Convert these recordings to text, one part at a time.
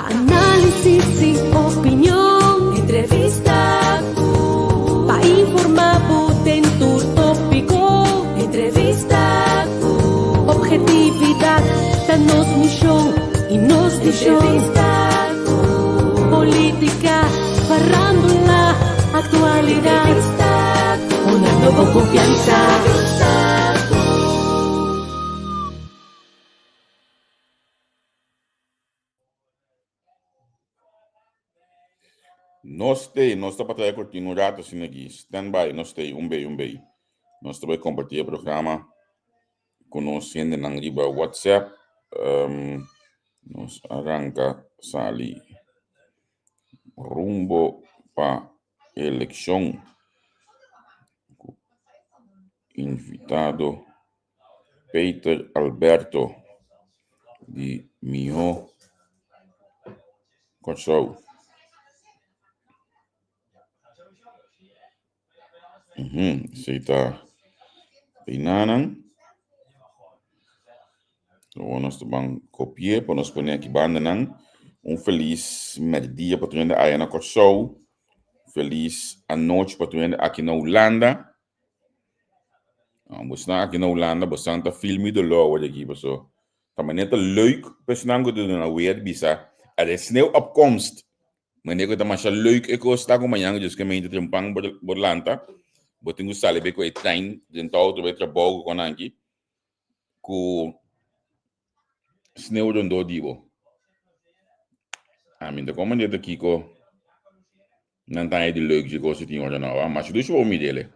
Análisis i opinion. Entrevista ku. Pa informá bo den tur tópiko. Entrevista ku. Objetividat ta nos mishon i nos vishon. Entrevista ku. Polítika, farándula, aktualidat. Entrevista ku. Dunando bo konfiansa. Entrevista ku. Nos t'ei, nos ta pataya cortina un rato asina aki. Stand by, nos t'ei, un bei, un bei. Nos ta bai comparti e programa cu nos hendenan riba WhatsApp. Um, nos arranca sali rumbo pa eleccion cu invitado Peter Alberto di Mihó Kòrsou. Esei ta peinanan. Awor nos ta ban kopi'é pa nos pone aki bandanan. Un felis mèrdia pa tur hende aya na Kòrsou. Felis anochi pa tur hende aki na Hulanda. Ah, bosnan aki na Hulanda, bosnan ta filmi de lo awor aki, paso ta manera ta leuk pa esnan ku ta duna weer bisa er is sneeuw op komst. Manera ku ta masha leuk e kos ta ku mañan ku Dios ke mente trempan bo bo lanta, bo tin ku sali be ku e trein den ta auto bai trabou ku konan aki ku sneeuw rondó di bo. Ah, mi ta komprende ta kiko Nan ta di leuk dje kos tin ora nou. Masha dushi pa bo midele.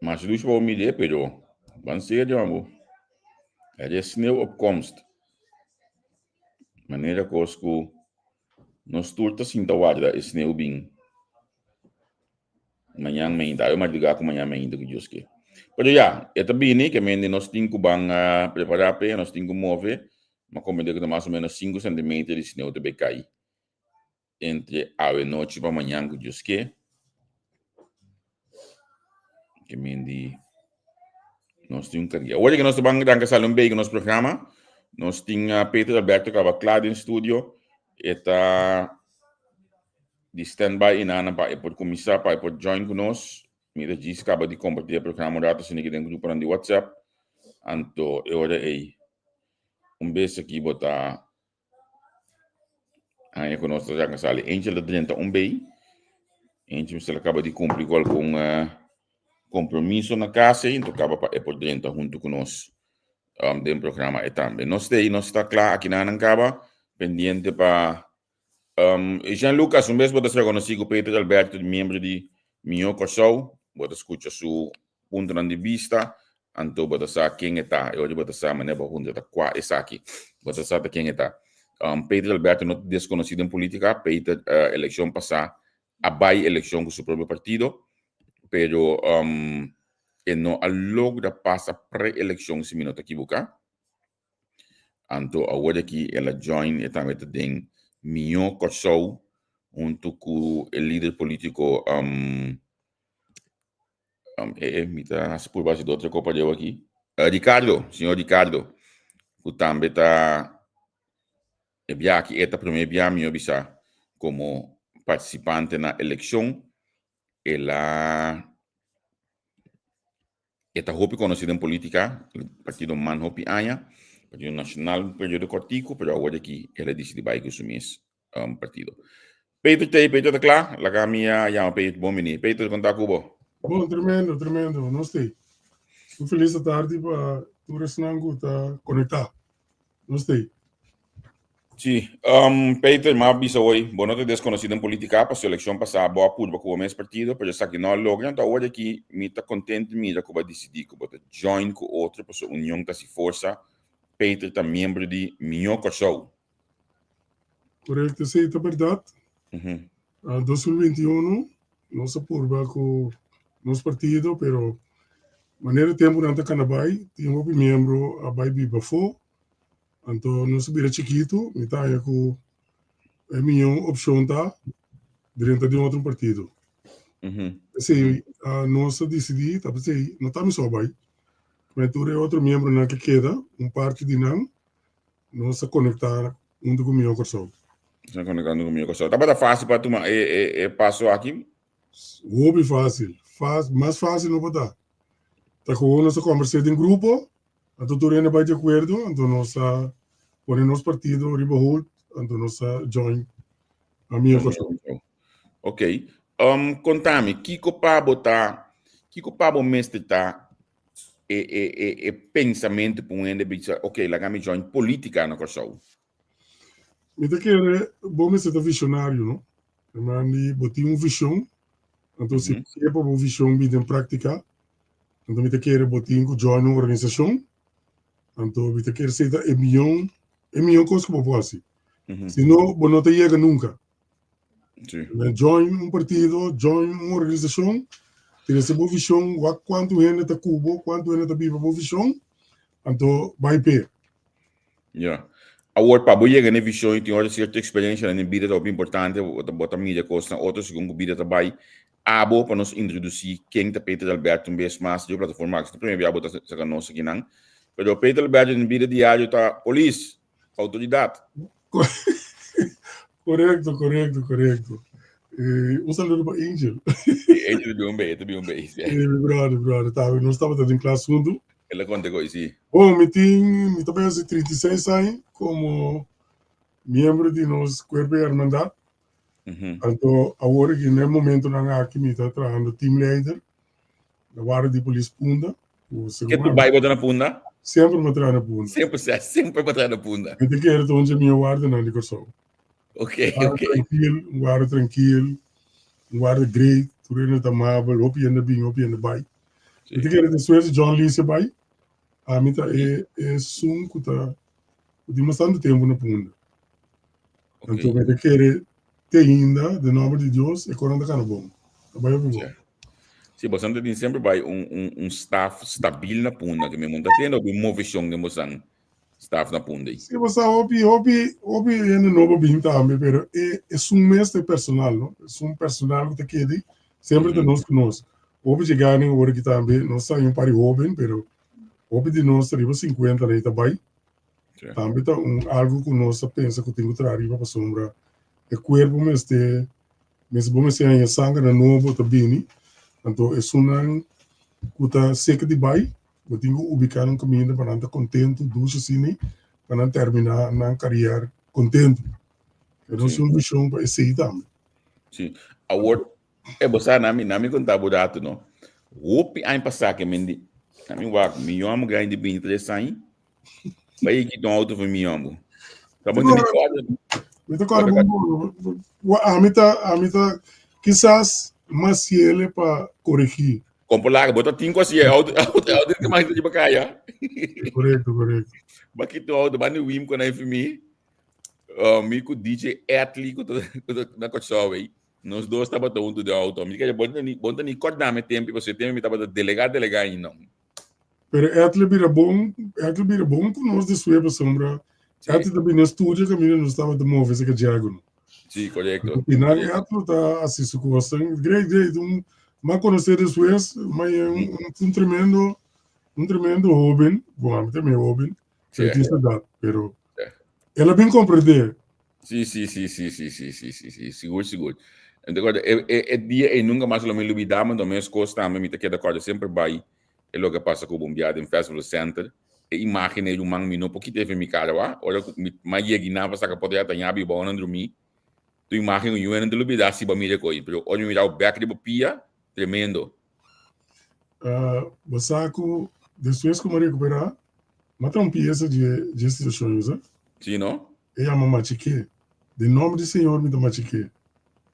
Masha dushi pa bo mide, pero ban serio amo. Er is sneeuw op komst. Manera kos ku nos tur ta sinta warda e sneeuw bin. Mañan mainta, awe madrugá ku mañan mainta ku Dios ke. Pero ya, e ta bini, ke mende nos tin ku ban prepará p'e, nos tin ku move. M'a komprendé ku ta mas o ménos sinku sentimeter di sneu ta bai kai entre awe nochi pa mañan ku Dios ke. Ke mende nos tin un karga. Awor ku nos ta ban ranka sali un bei ku nos programa, nos tin Peter Alberto kaba kla den studio. E ta di standby inana pa e por kuminsá, pa e por join ku nos. Mi ta djis kaba di kompartí e programa un rato asina ki den gruponan di WhatsApp. Anto e ora ei un bes aki bo ta haña ku nos ta ranka sali. Angel ta drenta un bei. Angel mester a kaba di kumpli ku algun kompromiso na kas ei, anto kaba pa e por drenta huntu ku nos den programa ei tambe. Nos ta ei, nos ta kla akinanan kaba pendiente pa Jean Lucas, un bes bo ta ser konosí ku Peter Alberto, miembro di Mihó Kòrsou. Bo ta skucha su puntonan di bista, anto bo ta sa ken e ta. E ora bo ta sa manera bo puntra ta kua esaki. Bo ta sa ta ken e ta. Peter Alberto no ta deskonosí den polítika. Peter elekshon pasá a bai elekshon ku su propio partido, pero e no a logra pasa pre-elekshon si mi no ta kibuká. Anto awor aki el a join e tambe ta den Mihó Kòrsou huntu ku e lider polítiko mi ta hasi purba hasi otro kopa deu aki Ricardo, señor Ricardo ku tambe ta e bia aki e ta promé bia mi a bisa komo partisipante na elekshon el a E ta hopi konosí den polítika, partido man hopi aña, Partido Nashonal un periodo kòrtiku, pero awor aki el a disidí bai ku su mes partido. Peter t'ei, Peter ta kla? Laga mi a yama Peter, bon bini. Peter, kon ta ku bo? Bon, tremendo, tremendo. Nos t'ei. Un felis atardi pa tur esnan ku ta konektá. Nos t'ei. Sí, Peter, m'a bisa hoy, bo no ta desconoci den politica, pasobra eleccion pasa bo a purba cu bo mes partido, pero esaki no a logra, anto awor aki mi ta contento mira cu bo a dicidi cu bo ta join cu otro, pasobra union ta haci forsa. Peter ta miembro di Mihó Kòrsou. Correcto, sí, ta berdad. 2021 nos a purba cu nos partido, pero manera temponan ta cana bay, tin hopi miembro a bay biba afo, Anto nos a bira chikitu, mi ta haña ku e mihó opshon ta drenta den otro partido. P'esei nos a disidí, ta p'esei no ta mi so bai, ma tur e otro miembronan ke keda, un parti di nan nos a konektá. huntu ku Mihó Kòrsou. Sa konektando ku Mihó Kòrsou. Tabata fásil pa tuma e e e paso aki? Hopi fásil. Fas, mas fásil no por ta. Ta ku nos a kombers'é den grupo, anto tur hende bai di akuerdo, anto nos a pone nos partido riba hold, anto nos a join a Mihó Kòrsou. Ok. Um, kontami, kiko pa bo ta, kiko pa bo mester ta e, e, e, e pensamentu pa un hende bisa, ok, laga mi join politica na Kòrsou? Mi ta kere bo mester ta visionario, no? Herman, bo tin un vision, anto si bo ke pa bo vision bin den práctica, anto mi ta kere bo tin ku join un organisacion, anto mi ta kere esei ta e miyon, e miyon kos ku bo por hasi. Si no, bo no ta yega nunca. Sí. Join un partido, join un organisacion, trese bo vision, wak cuanto hende ta cu bo, cuanto hende ta biba bo vision, anto bai p'e. Ja. Awor, pa bo yega n'e vision, i tin ora cierto experiencianan den bida ta hopi importante, bo ta bo ta mira cosnan otro segun cu bida ta bai. Abo, pa nos introduci ken ta Peter Alberto un bes mas riba plataforma aki, si ta prome bia bo ta saca nos akinan. Pero Peter Alberto den bida diario ta polis, autoridad. Correcto, correcto, correcto. Eh, un saludo pa Angel. Sí, Angel ta un be, ta un be, sí. Eh, mi brother, brother, ta, nos tabata den klas huntu. El a konta koe, sí. Bon, mi tin, mi ta bai hasi 36 aña komo miembro di nos Cuerpo di Hermandad. Anto awor aki na e momentonan aki mi ta trahando team leider na warda di polis Punda. Ke tu bai bo ta na Punda? Semper mi a traha na Punda. Semper, semper bo a traha na Punda. Mi ta kere ta un dje mihó wardanan di Kòrsou. Ok, ok. Trankil, un warda trankil, un warda great, tur hende ta amabel, hopi hende bin, hopi hende bai. Mi ta kere despues di John Lees a bai, ami ta e esun ku ta ku tin bastante tempu na Punda. Anto mi ta kere te ainda, den nomber di Dios, e konan ta kana bon. Ta bai hopi bon. Sí, bosan ta tin semper bai un, un, un staff stabil na Punda, ke mi monta tende hopi moveshon den bosan staff na Punda. Sí, bosa hopi, hopi, hopi hende nobo bin tambe, pero e, esun mes ta e personal, no? Esun personal ku ta kedi, semper ta nos ku nos. Hopi dje gana ora ki tambe, nos ta un par di hoben, pero hopi di nos ta riba 50 na ta bai. Tambe ta un algo ku nos ta pensa ku tin ku traha riba pasobra e kuerpo mester mester bo mester haña sangernan nobo ta bini. Anto esunnan ku ta seka di bai bo tin ku ubiká nan kaminda pa nan ta kontentu dushi asina pa nan terminá nan karier kontentu. E nos tin un vishon pa esei tambe. Sí. Awor E bo sa nami nami konta bo datu no. Hopi aña pasá ke men di nami wak mi yòmbu grandi di 23 aña bai kita un auto for mi yòmbu. Ta bo tene kòrda? Mi ta kòrda bon bon. Ami ta ami ta kisas mas fiele pa koregí. Kompo laga bo ta tin ku hasi e auto auto auto ke mas riba kaya. Korekto korekto. Ba kita un auto ba ni wim ku nan fi mi. Mi ku DJ Atli ku ta na Kòrsou ei. Nos dos tabata huntu den auto. Mi kere bon ni bon ni kòrda mi tempu pasobra e tempu mi tabata delegá delegá ainda. Pero Etli bira bon, Etli bira bon ku nos despues pasobra Etli ta bini studio kaminda nos tabata move esaki djago. Sí, korekto. I nan Etli ta hasi su kosnan. Great, great. Un m'a konosé despues, ma e un un tremendo un tremendo hoben, bon ami tambe hoben, pero tin su edat, pero el a bin komprendé. Sí, sí, sí, sí, sí, sí, sí, sí, sí, sigur, sigur. Ente acorda, e, e, e dia ei nunca mas lo mi lubida, ma mes cos tambe mi ta keda acorda semper bai e loke a pasa cu bo un biaha den Festival Center. E imagen ei ruman mi no por kita efe mi cara wa. Ora cu mi ma yegi na pa saca potret ta ñabi bao nan drumi. Tu imagen cu ñuenan ta lubida si bo mira coi. Pero ora mi mira bo bek riba pia, tremendo. Uh, bo sa cu despues cu mi recupera, mi ta un pieza dje, dje situacion, yo sa. Sí, no? E yama machiké. Den nomber di Señor mi ta machiké.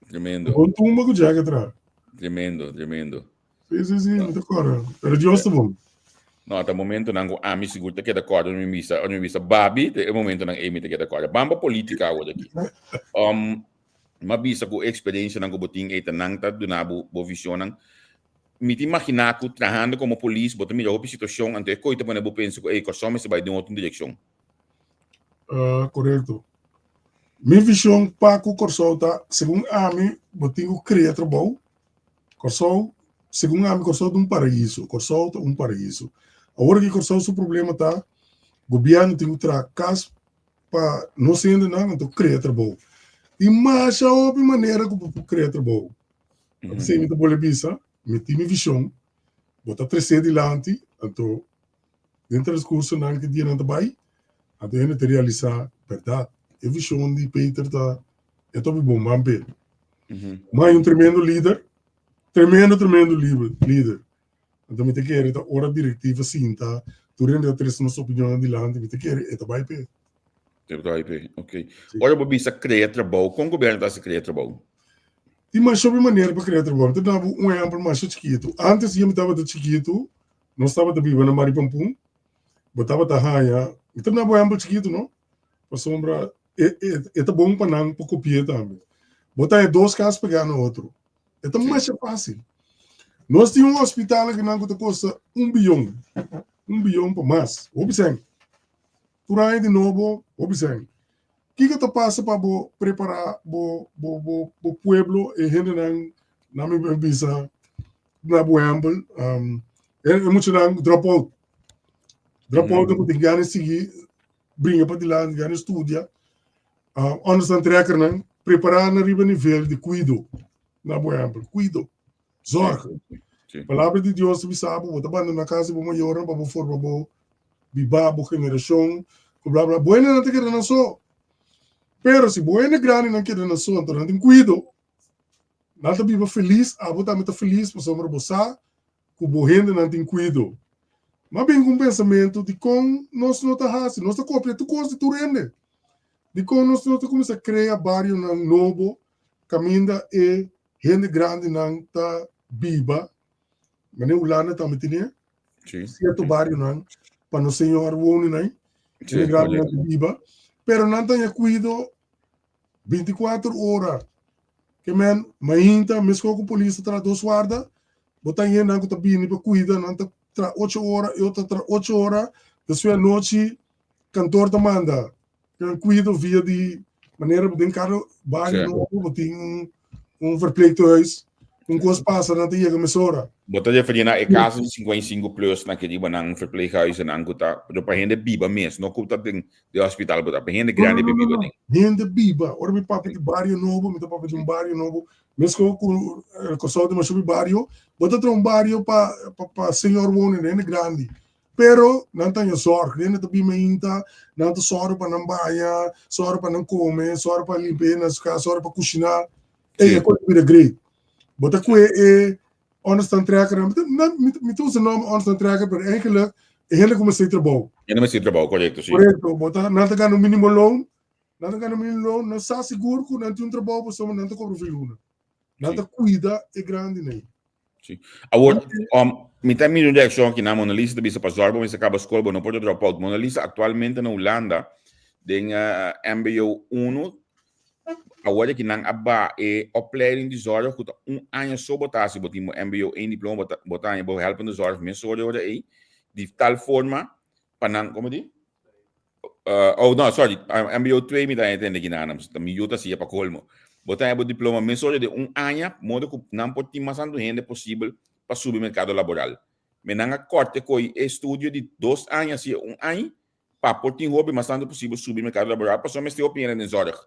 Tremendo. Bon tumba cu Jack a traha. Tremendo, tremendo. Sí, sí, sí, mi ta corda. Pero Dios ta bon. No, ta momentonan cu ami sigur ta keda corda ora mi bisa, ora mi bisa Babi, ta e momentonan ei mi ta keda corda. Ban pa politica awor aki. Um, M'a bisa ku e eksperensianan ku bo tin ei ta nan ta duna bo bo visionnan. Mi ta imaginá ku trahando komo polis bo ta mira hopi situashon anto e koi ta pone bo pensa ku ey Kòrsou mester bai den otro direkshon. Korekto. Mi vision pa ku Kòrsou ta segun ami bo tin ku krea trabou. Kòrsou segun ami Kòrsou ta un paraiso. Kòrsou ta un paraiso. Awor aki Kòrsou su problema ta gobièrnu tin ku traha kas. pa nos hendenan anto krea trabou. Tin masha hopi manera ku bo por krea trabou. P'esei mi ta bolbe bisa, mi tin mi vishon, bo ta tres'é dilanti, anto den transkursonan ki dianan ta bai, anto hende ta realisá bèrdat, e vishon di Peter ta e ta hopi bon, ban p'e. Mai un tremendo lider, tremendo tremendo lider. Anto mi ta kere ta ora direktiva sinta, tur hende ta trese nos opinionnan dilanti, mi ta kere e ta bai p'e. E ta bai p'e, ok. Ora bo bisa krea trabou, kon gobièrnu ta hasi krea trabou? Tin masha hopi manera pa krea trabou. Mi ta duna bo un ehèmpel masha chikitu. Antes yu mi tabata chikitu, nos tabata biba na Maripampun, bo tabata haña, mi ta duna bo ehèmpel chikitu no, pasobra e e ta bon pa nan pa kopi'é tambe. Bo ta haña dos kas pegá na otro. E ta masha fácil. Nos tin un hospital akinan ku ta kosta un biyon, un biyon pa mas, hopi sèn. Tur aña di nobo, hopi sèn. Kiko ta pasa pa bo prepará bo bo bo bo pueblo, e hendenan, nan mi bisa na bo ehèmpel, e muchanan drop out. Drop out ku tin gana sigui bringa padilanti, gana studia. Onderstandtrekkernan prepará nan riba nivel di kuido, na bo ehèmpel, kuido, zorg. Palabra di Dios ta bisa bo, bo ta bandoná kas di bo mayornan pa bo forma bo bibá, bo generashon, ku bla bla. Bo hendenan ta keda nan so. Pero si bo hende grandinan keda nan so, anto nan tin kuido, nan ta biba felis, abo tambe ta felis pasobra bo sa ku bo hendenan tin kuido. M'a bin ku un pensamentu, dikon nos no ta hasi? Nos ta kopia tur kos di tur hende. Dikon nos no ta kuminsá krea barionan nobo kaminda e hende grandinan ta biba? Manera Hulanda tambe tene sierto barionan pa nos señor wonenan, hende grandinan ta biba, pero nan ta haña kuido 24 ora. Ke men mainta meskos ku polis ta traha dos warda, bo ta hende nan ku ta bini pa kuida, nan ta traha ocho ora, e otro ta traha ocho ora, despues anochi kantor ta manda nan kuido via di manera den kada bario nobo bo tin un un verpleeghuis, un kos pasa nan ta yega mesora. Bo ta referí na e kaso di 55 plus na ke riba nan verpleeghuizennan ku ta pa hende biba mes, no ku ta den di hospital bo ta pa hende grandi no, no, no, no. Hende biba. Ora mi papia di bario nobo, mi ta papia di un bario nobo. Mesko ku eh, Kòrsou tin masha bario, bo ta traha un bario pa pa, pa señor wonen, hende grandi. Pero nan ta haña zorg, hende ta bima inta, nan ta sòru pa nan baña, sòru pa nan kome, sòru pa limpia nan kas, sòru pa kushiná. Ey, e kos bira great. Bo ta kue e Onderstandtrekker, mi ta usa nòmber onderstandtrekker, pero eigenlijk e hende ku mester trabou. Hende mester trabou, korekto, si. Korekto, bo ta, nan ta gana un minimo loon, nan ta gana un minimo loon, nan sa sigur ku nan tin un trabou pasobra nan ta kobra fin luna. Nan ta kuida e grandinan. Si. Awor, um, mi ta mira un reakshon aki na Mona Lisa ta bisa pa zorg bo mester kaba skol, bo no por ta drop out. Mona Lisa aktualmente na Hulanda den uh, MBO 1 Awor aki nan a ba e opleiding di zorg ku ta un aña so bo ta hasi, bo tin bo mbo één diploma, bo ta bo ta haña bo helpende zorg mesora ora ei, di tal forma pa nan, komo di? Oh no, sorry, mbo twee mi ta haña tende kinan, mi yu ta hasié pa kolmo. Bo ta haña bo diploma mesora den un aña, modo ku nan por tin mas tantu hende posibel pa subi merkado laboral. Me nan a kòrte ko'i e estudio di dos aña hasié un aña, pa por tin hopi mas tantu posibel subi merkado laboral pasobra mester hopi hende den zorg.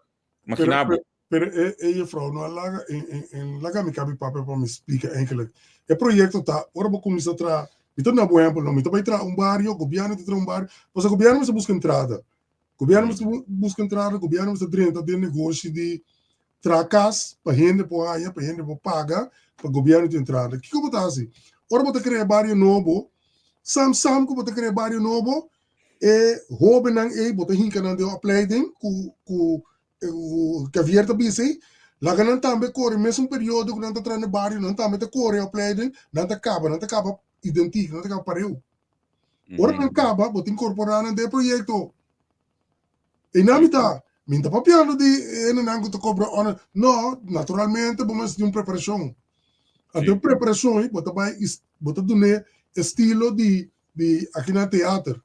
Imagina bo. Pero e e juffrouw no a laga en en en laga mi kabi papia pa mi splika eigenlijk. E proyekto ta ora bo kuminsá traha, mi ta duna bo ehèmpel no, mi ta bai traha un bario, gobièrnu ta traha un bario, pasobra gobièrnu mester buska entrada. Gobièrnu mester buska entrada, gobièrnu mester drenta den negoshi di traha kas pa hende por haña, pa hende por paga, pa gobièrnu tin entrada. Kiko bo ta hasi? Ora bo ta krea bario nobo, sam sam ku bo ta krea bario nobo, e hóbennan ei bo ta hinka nan den un opleiding ku ku Javier ta bisa ei, laga nan tambe kore mesun periodo ku nan ta traha na bario, nan tambe ta kore opleiding, nan ta kaba, nan ta kaba identiek, nan ta kaba pareu. Ora nan kaba, bo ta inkorporá nan den e proyekto. Einan mi ta, mi no ta papiando di hendenan ku ta kobra ònde, no, naturalmente bo mester tin un preparashon. Anto e preparashon ei bo ta bai bo ta dun'é estilo di di aki na teater.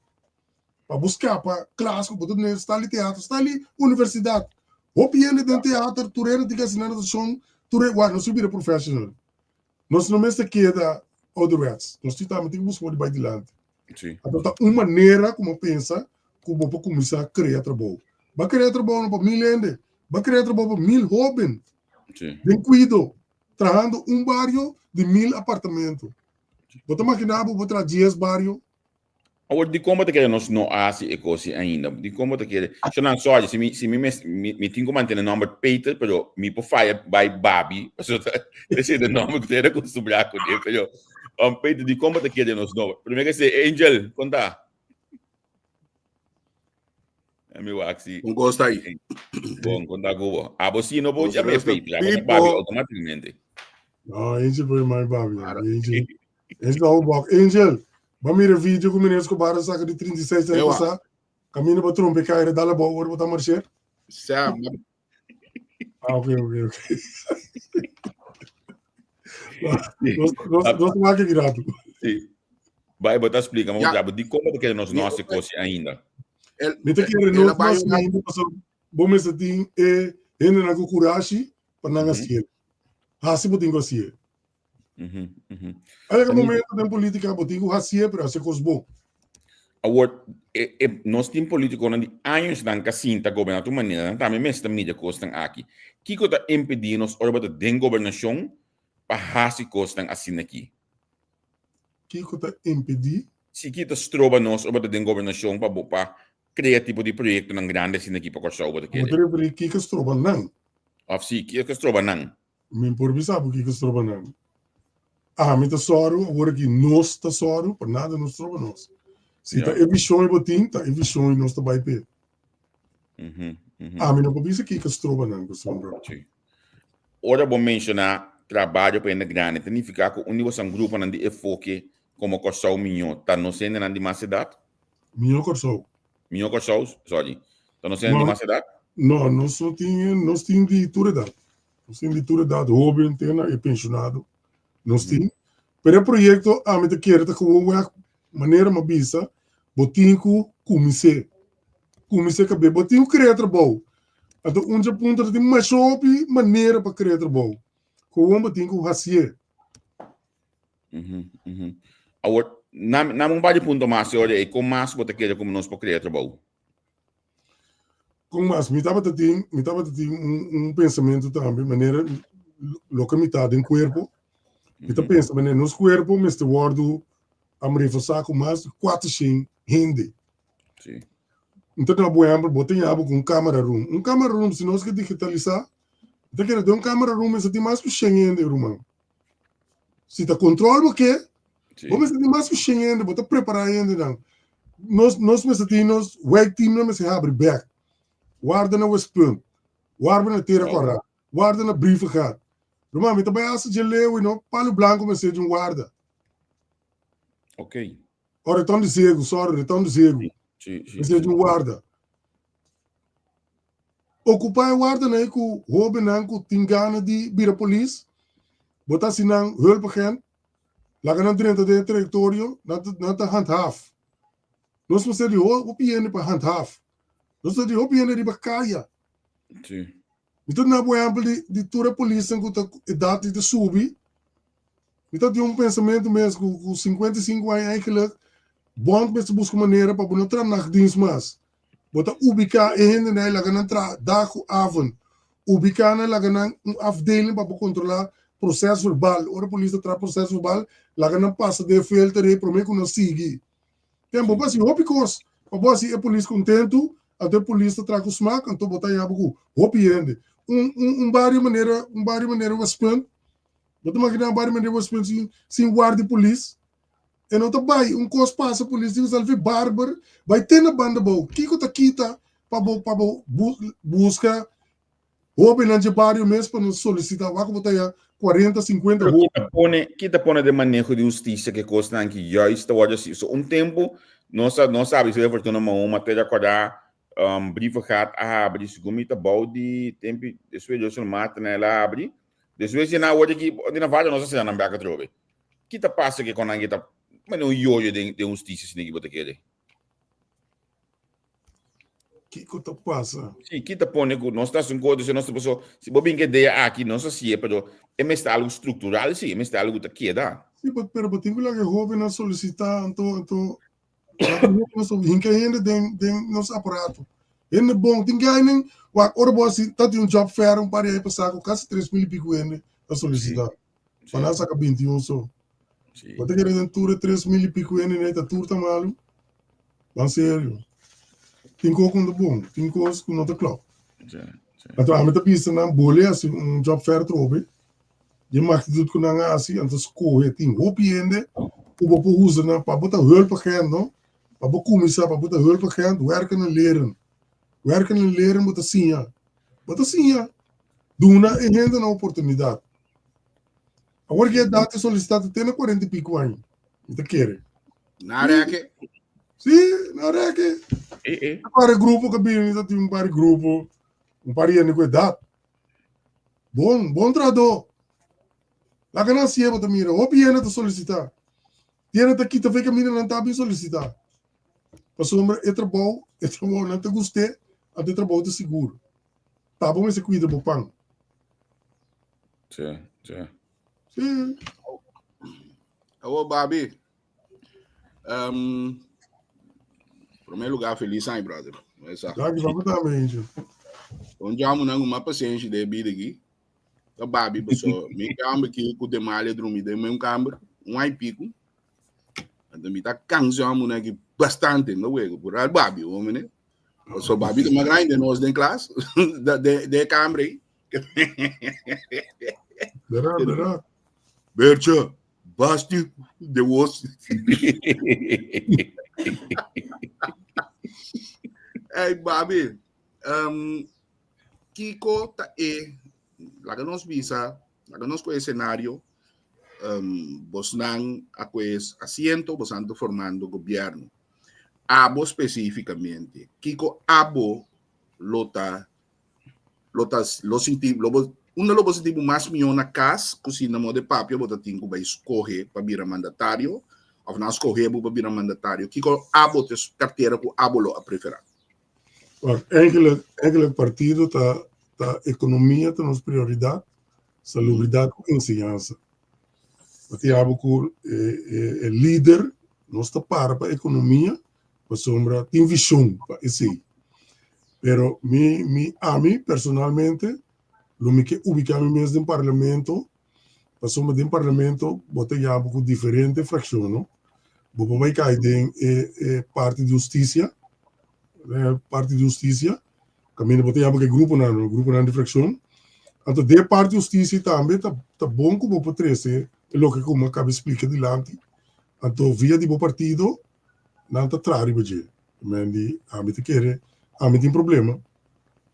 Pa bo skapa klas ku bo ta dun'é style di teater, style di universidat. Hopi hende den teater, tur hende tin ke hasi nan notashon, tur hende, wak nos tin bira professional. Nos no mester keda ouderwets, nos tin tambe tin ke buska moda di bai dilanti. Sí. Anto ta un manera ku bo pensa ku bo por kuminsá krea trabou. Ba krea trabou pa mil hende. Ba krea trabou pa mil hoben. Sí. Den kuido. Trahando un bario di mil apartamento. Bo ta imaginá bo bo traha dies bario? Awor, dikon bo ta kere nos no a hasi e kos ainda? Dikon bo ta kere? Shonan, sorry, si mi, si mi mes, mi, mi tin ku mantene nòmber Peter, pero mi por faya bai Babi, pasobra ta esei ta e nòmber ku ta era kostumbrá kuné. Pero, um, Peter, dikon bo ta kere nos no? Promé ke esei, Angel, kon ta? Mi wak si. Un kos ta ahí. Bon, kon ta ku bo? Abo si no por Nos yam'é resta Peter, abo ta Babi pipo. automáticamente. No, Angel por yamá Babi. Para. Angel. Angel ta un bok. Angel, ba mira video ku Meneer Escobar a saka di 36 aña Ewa. pasá. Kaminda pa trompe kaire dal abou ora bo ta marsher. Sam, Ah, ok, ok, ok. Nos, nos, nos wak aki rato. Sí. Bai, bo ta explica, maar Ja. ja. di como ta kere nos Mi- no hace cos ainda. el, Mi ta kere el nos a bai mas una- ainda pasobra bo mester tin e hendenan ku kurashi pa nan hasié. Hasi bo tin ku hasié. A yega momento den politica bo tin ku hasié, pero hasi kos bon. Awor, e, e, nos tin politiconan di añosnan ka sinta goberná tur manera, nan tambe mester mira kosnan aki. Kiko ta impedí nos ora bo ta den gobernashon pa hasi kosnan asina aki? Kiko ta impedí? Si, kiko ta stroba nos ora bo ta den gobernashon pa bo pa krea tipo di proyektonan grandi asina aki pa Kòrsou bo ta Bo kere? ta referí kiko stroba nan? Òf si, kiko stroba nan? Mi por bisa bo kiko stroba nan. Ami ta sòru, awor aki nos ta sòru, pa nada no stroba nos. Si ta e vishon bo tin, ta e vishon nos ta bai p'e. Ami no por bisa kiko stroba nan, pasobra. Sí. Ora bo menshoná trabajo pa hende grandi, ta nifiká ku un di bosan gruponan di efoke komo Kòrsou Miñó ta nos hendenan di mas edat? Miñó Kòrsou. Miñó Kòrsou, sorry. Ta nos hende di mas edat? No, nos no tin, nos tin di tur edat. Nos tin di tur edat, hoben te na e pensionado. Nos tin. Pero e proyecto ami ta kere ta gewoon weg manera mi a bisa, bo tin ku kumins'é. Kumins'é kab'é. Bo tin ku krea trabou. Anto un dje punto ta tin masha hopi manera pa krea trabou. Gewoon bo tin ku hasié. Awor, nam un par di punto mas, señor, e kon mas bo ta kere ku nos por krea trabou? Kon mas? Mi tabata tin, mi tabata tin un, un pensamentu tambe, manera loke mi ta den kuerpo. Mi ta pensa manera nos kuerpo mester wòrdu am reforsá ku mas di kuatershen hende. Sí. Mi ta duna bo ehèmpel, bo ta yama ku un kamera room. Un kamera room, si nos ke digitalisá, mi ta kere den un kamera room mester tin mas ku shen hende, ruman. Si ta control bo ke, Sí. bo mester tin mas ku shen hende, bo ta prepará hendenan. Nos, nos mester tin nos wijkteamnan mester habri bek. Warda na Westpunt, warda na Tera Kòrá, warda na Brievengat. Ruman, mi ta bai hasta dje leu i no Palu Blanku mester di un warda. Ok. O Reton di Zegu, sorry, Reton di Zegu. Sí, sí, Mester sí. di un warda. Okupá e wardanan ei ku hóbennan ku tin gana di bira polis. Bo ta hasi nan hulpagent, laga nan drenta den e trayektorio, nan ta nan ta handhaaf. Nos mester di hopi hende pa handhaaf. Nos mester di hopi hende riba kaya. Sí. Mi ta duna bo ehèmpel di di tur e polisnan ku ta edat di ta subi. Mi ta tin un pensamentu mes ku ku 55 aña eigenlijk bond mester buska manera pa bo no traha nachtdienst mas. Bo ta ubiká e hendenan i laga nan traha dag ku avond. Ubiká nan laga nan un afdeling pa bo kontrolá proses verbal. Ora polis ta traha proses verbal, laga nan pasa den e filter ei promé ku nan sigui. Ten bo por hasi hopi kos pa bo hasi e polis kontentu, anto e polis ta traha ku smak, anto bo ta haña bo ku hopi hende. Un un un bario manera un bario manera Westpunt, bo ta imaginá un bario manera Westpunt sin sin guardia di polis? E no ta bai un kos pasa polis tin ku sali fi barber bai te na banda bou. Kiko ta kita pa bo pa bo buska hobennan dje bario mes pa nos solisita wak bo ta ya 40 50 Pero hoben. kita pone kita pone den maneho di hustisia ke kosnan ki juist ta wòrdu hasi. So un tempu nos a nos a habri Ciudad Fortuna Mahoma te rekordá um Brievengat a habri segun mi ta bou di tempu despues Johnson Martin el a habri. Despues di nan awor di aki di Navarro nos a sera nan bek atrobe. Ki ta pasa ke kon nan ke ta mane un yoyo den den hustisia asina ki bo ta kere? Kiko ta pasa? Si, ki ta pone ku nos ta hasi un kos, disi nos ta paso, si bo bin ke idea aki, nos hasié, pero e mester algu struktural si, e mester algu ku ta keda. Si, pero bo tin ku laga e hóbennan solisitá, anto, anto, laga e hóbennan so, hinka hende den, den nos aparato. Hende bon, tin gainan, wak ora bo hasi ta tin un job fair un par di aña pasá ku kasi 3000 i piku hende ta solisitá. Pa nan saka 21 so. Bo ta kere den tur e 3000 i piku hende nei ta tur ta malu? Ban serio. Tin kos ku no ta bon, tin kos ku no ta klòp. Anto ami ta bisa nan bole hasi un job fair trobe, di magnitut ku nan a hasi, anto skohe tin hopi hende ku bo por usa nan pa bo ta hulpagent, no? Pa bo kuminsá, pa bo ta hulpagent, werken en leren. Werken en leren bo ta siña. Bo ta siña. Duna e hendenan oportunidat. Awor ki edat e solisitá ta tene kuarenta i piku aña. Mi ta kere. Na reke. Sí, na reke. Eh, eh. Un par di grupo ku bini, ta tin un par di grupo, un par di hende ku edat. Bon, bon trahadó. Laga nan hasié bo ta mira. Hopi hende ta solisitá. Hende ta kita fe kaminda nan ta bin solisitá. Pasobra e trabou, e trabou nan ta gust'é, anto e trabou ta sigur. Ta bo mester kuida bo pan. Sí, sí. Sí. Awo Babi. Um, primer lugar, feliz año, brother. Esa. Danki, papo tambe, Angel. Un jamu nan uma paciência de vida aqui. Ta Babi, pessoa. Mi kamber aqui ku Demalia drumi den meu kamber, um ai pico. Anto mi ta cansa jamu nan aqui bastante, no wego. Por al Babi, homem, né? So Babi ta mais grande nos den klas, de de, de kamber aí. Berá, berá. Bertje, Basti, de was. Hey, Babi. Um, Kiko ta e, laga nos bisa, laga nos ku escenario, um, bosnan a pues asiento, bosnan ta formando gobierno. Abo específicamente, Kiko abo lo ta lo ta lo sinti lo bo unda lo bo sinti bo mas mihó na kas ku si na modo de papia bo ta tin ku bai skohe pa bira mandatario òf nan a skohe bo pa bira mandatario kiko abo ta kartera ku abo lo a preferá? Wak, eigenlijk, eigenlijk partido ta, ta ekonomia ta nos prioridat, salubridat ku enseñansa. Bo tin abo ku e, e, e lider nos ta para pa ekonomia, pasobra tin vishon pa esei. Pero mi, mi, ami personalmente lo mi ke ubiká mi mes den parlamento, pasobra den parlamento bo ta yama ku diferente frakshon, no? Bo por bai kai den e, e parti di hustisia, e parti di hustisia, kaminda bo ta yama ku e gruponan, no? Gruponan di frakshon. Anto den e parti di hustisia tambe ta, ta bon ku bo por trese e loke ku mi a kaba di splika dilanti. Anto via di bo partido nan ta traha riba dje. Men di ami ta kere, ami tin problema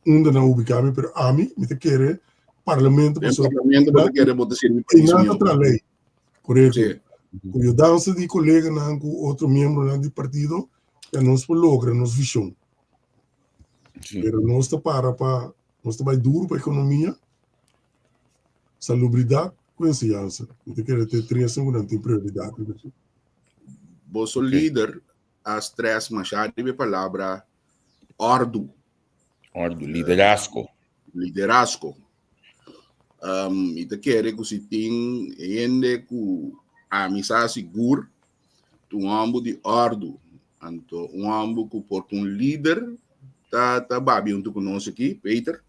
unda nan ubica mi, pero ami mi ta kere parlamento Den pasobra parlamento bo ta kere bo ta sirbi i pais nan ta mihó. traha ley. Korekto. Sí. Ku yudansa di koleganan ku otro miembronan di partido ya nos por logra nos vision. Sí. Pero nos ta para pa, nos ta bai duro pa ekonomia, salubridat ku enseñansa. Mi ta kere te tres ku nan tin prioridat riba dje. Boso lider a stress masha riba e palabra òrdu. Òrdu, liderazgo. Liderazgo. Um, mi ta kere ku si tin hende ku ami sa sigur, ta un hòmber di òrdu. Anto un hòmber ku por ta un lider ta ta babia huntu ku nos aki, Peter.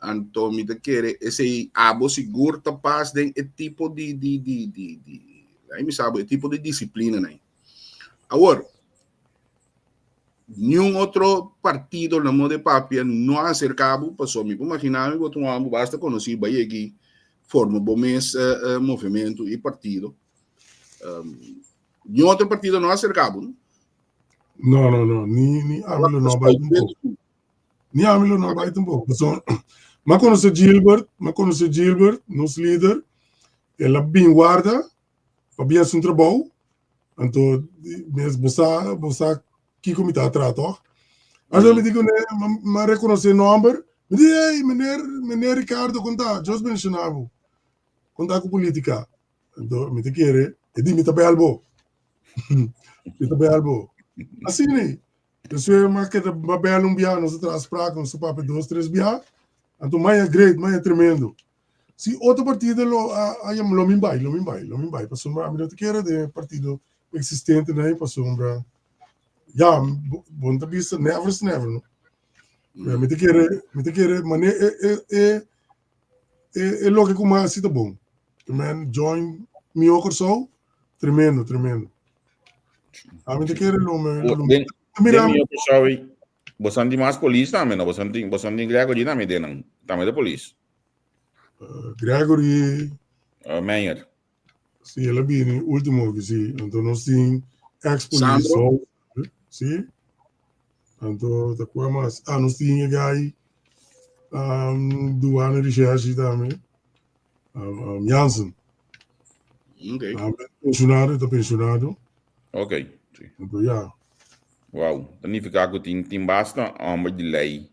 Anto mi ta kere esei abo sigur ta pas den e tipo di di di di di ai mi sabo e tipo di disiplina nai. Awor, niun otro partido na modo de papia no a acerca bo, pasobra mi por imagina mi bo ta un homber basta conoci bai aki forma bo mes movimento y partido. Niun otro partido no a acerca bo, no? No, no, no, ni, ni ami lo no bai tampoco. Ni ami lo no bai tampoco. Pasobra m'a conoce Gilbert, m'a conoce Gilbert, nos lider, el a bin warda pa bin haci un trabou, anto mes bo sa, bo sa kiko mi ta atrás toch? Anto mi di kuné, m'a reconoce nomber, mi di, hey, meneer, meneer Ricardo, kon ta? Dios bendiciona bo. Kon ta ku politica? Anto mi ta kere, e di mi ta bel bo. Mi ta bel bo. Asina ei. Despues m'a keda m'a bel un bia, nos a traha afspraak, nos a papia dos, tres bia. Anto maya great, maya tremendo. Si otro partido lo a a yama lo mi bai, lo mi bai, lo mi bai pasobra ami no ta kere den e partido existente nan pasobra ya bo no ta bisa never is never no. Mi ta kere, mi ta kere mane e e e e e loke ku mi hasi ta bon. Men join Mihó Kòrsou, tremendo, tremendo. Ami ta kere lo me lo Den, mira den Mihó Kòrsou ei, bosan tin mas polis tambe, no? Bosan tin, bosan tin Gregory tambe den nan, tambe ta polis. Gregory. Meijer. Si, el a bini último ki si. Anto nos tin ex polis. Sandro. Si. Anto ta kua mas? Ah, nos tin e guy um, douane recherche tambe. Um, um, Jansen. Ok. Tambe pensionado, ta pensionado. Ok. Si. Anto ja. Wow. Ta nifiká ku tin tin basta hòmber di lei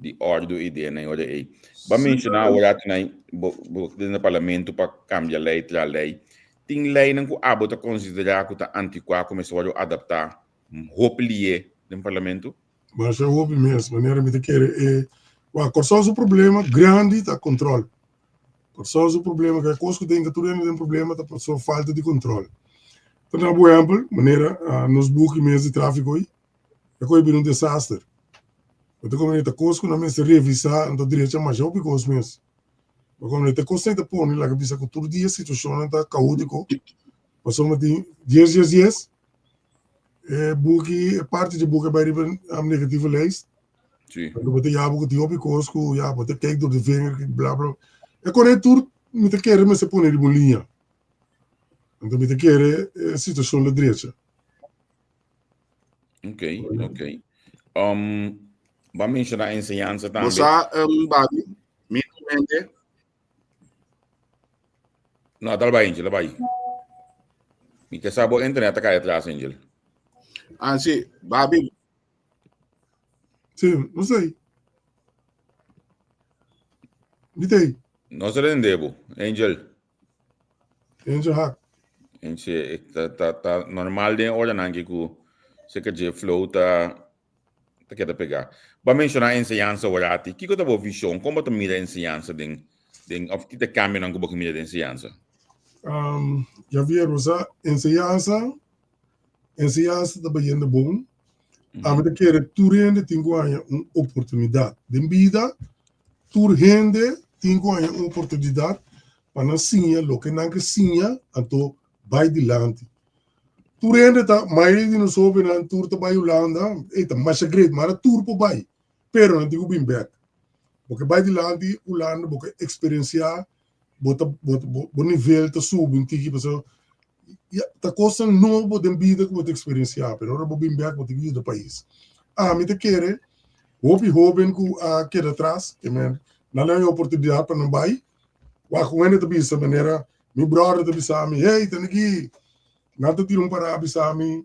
di òrdu i den e ora ei. Bo a menshoná awor atu nan bo bo den e parlamento pa kambia lei, traha lei. Tin leinan ku abo ta konsiderá ku ta antikuá ku mester wòrdu adaptá hopi lié den parlamento? Masha hopi mes, manera mi ta kere e wak Kòrsou su problema grandi ta kòntròl. Kòrsou su problema ku e kos ku den ku tur hende den problema ta pasobra falta di kòntròl. Ta na bo ehèmpel manera nos buki mes di tráfiko ei. E koe bira un desaster. Bo ta komprende ta kos ku nan mester revisá, nan ta drecha masha hopi kos mes. Bo komprende ta kos nan ta pone laga bisa ku tur dia situashonnan ta kaótiko, pasobra tin dies dies dies e buki e parti di buki a bai riba negatieve lijst. Sí. Anto bo ta yaba ku tin hopi kos ku ya bo ta kijk door de vinger bla bla. E kore tur mi ta kere mester pone riba un liña. Anto mi ta kere e situashon lo drecha. Ok, ok. Um, ba mencionar enseñanza Bo tambe. sa, um, Babi, mi mente, No, dal bai, Angel, bai. Mi te sa bo internet ta cae atrás, Angel. ah, sí, Babi, Sí, no sei. Mi tei. No se rende bo, Angel. Angel Hak. Enche, ta, ta, ta normal den oranan ki ku seka dje flow ta ta keda pegá. Bo a menshoná enseñansa orati. Kiko ta bo vishon? Kon bo ta mira enseñansa den den òf ki ta e kambionan ku bo ke mira den enseñansa? Um, Javier, bo sa, enseñansa, enseñansa ta bayendo bon. Ami ta kere tur hende tin ku haña un oportunidat. Den bida, tur hende tin ku haña un oportunidat pa nan siña loke nan ke siña, anto bai dilanti. Tur hende ta, mayoria di nos hóbennan tur ta bai Hulanda, ey ta masha great, mara tur por bai, pero nan tin ku bin bèk. Bo ke bai dilanti Hulanda, bo ke eksperensiá, bo ta bo bo nivel ta subi un tiki pasobra ya ta kosnan nobo den bida ku bo ta eksperensiá, pero ora bo bin bèk bo tin ku yuda pais. Ami ta kere hopi hóben ku a keda atras, ke men nan a haña oportunidat pa nan bai, wak un hende ta bisa manera mi bròder ta bisa mi, hey Taniki, nan ta tira un pará bisa mi,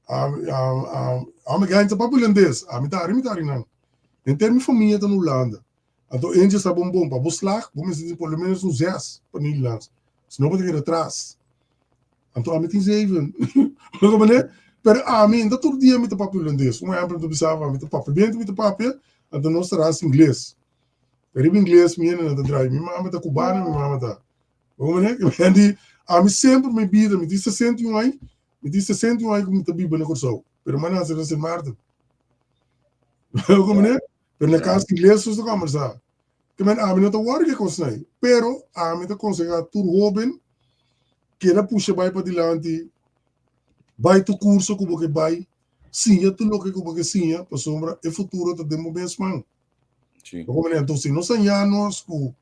ami gaña ta papia hulandes, ami ta hari mi ta hari nan. Henter mi famia ta na Hulanda. Anto eentje sa bon bon, pa bo slag bo mester tin por lo menos un zes pa Nederlands, sino bo ta keda tras. Anto ami tin zeven. Bo comprende? Pero ami no ta tur dia mi ta papia hulandes. Un ehempel mi ta bisa bo, ami ta papia biento mi ta papia, anto nos ta ras ingles. Riba ingles mi hende nan ta draai. Mi mama ta cubana, mi mama ta. Bo comprende? Di ami semper mi bida, mi tin 61 aña, mi tin 61 aña ku mi ta biba na Kòrsou, pero mi a nase na Sint Maarten. Bo comprende? Pero na cas ingles nos ta conversa. Ke men ami no ta worry ke cosnan ei. Pero ami ta conseha tur hoben keda pusha bai padilanti, bai tur curso cu bo ke bai, siña tur loke cu bo ke siña pasobra e futuro ta den bo mes man. Sí. Bo comprende? Entonces si nos haña nos cu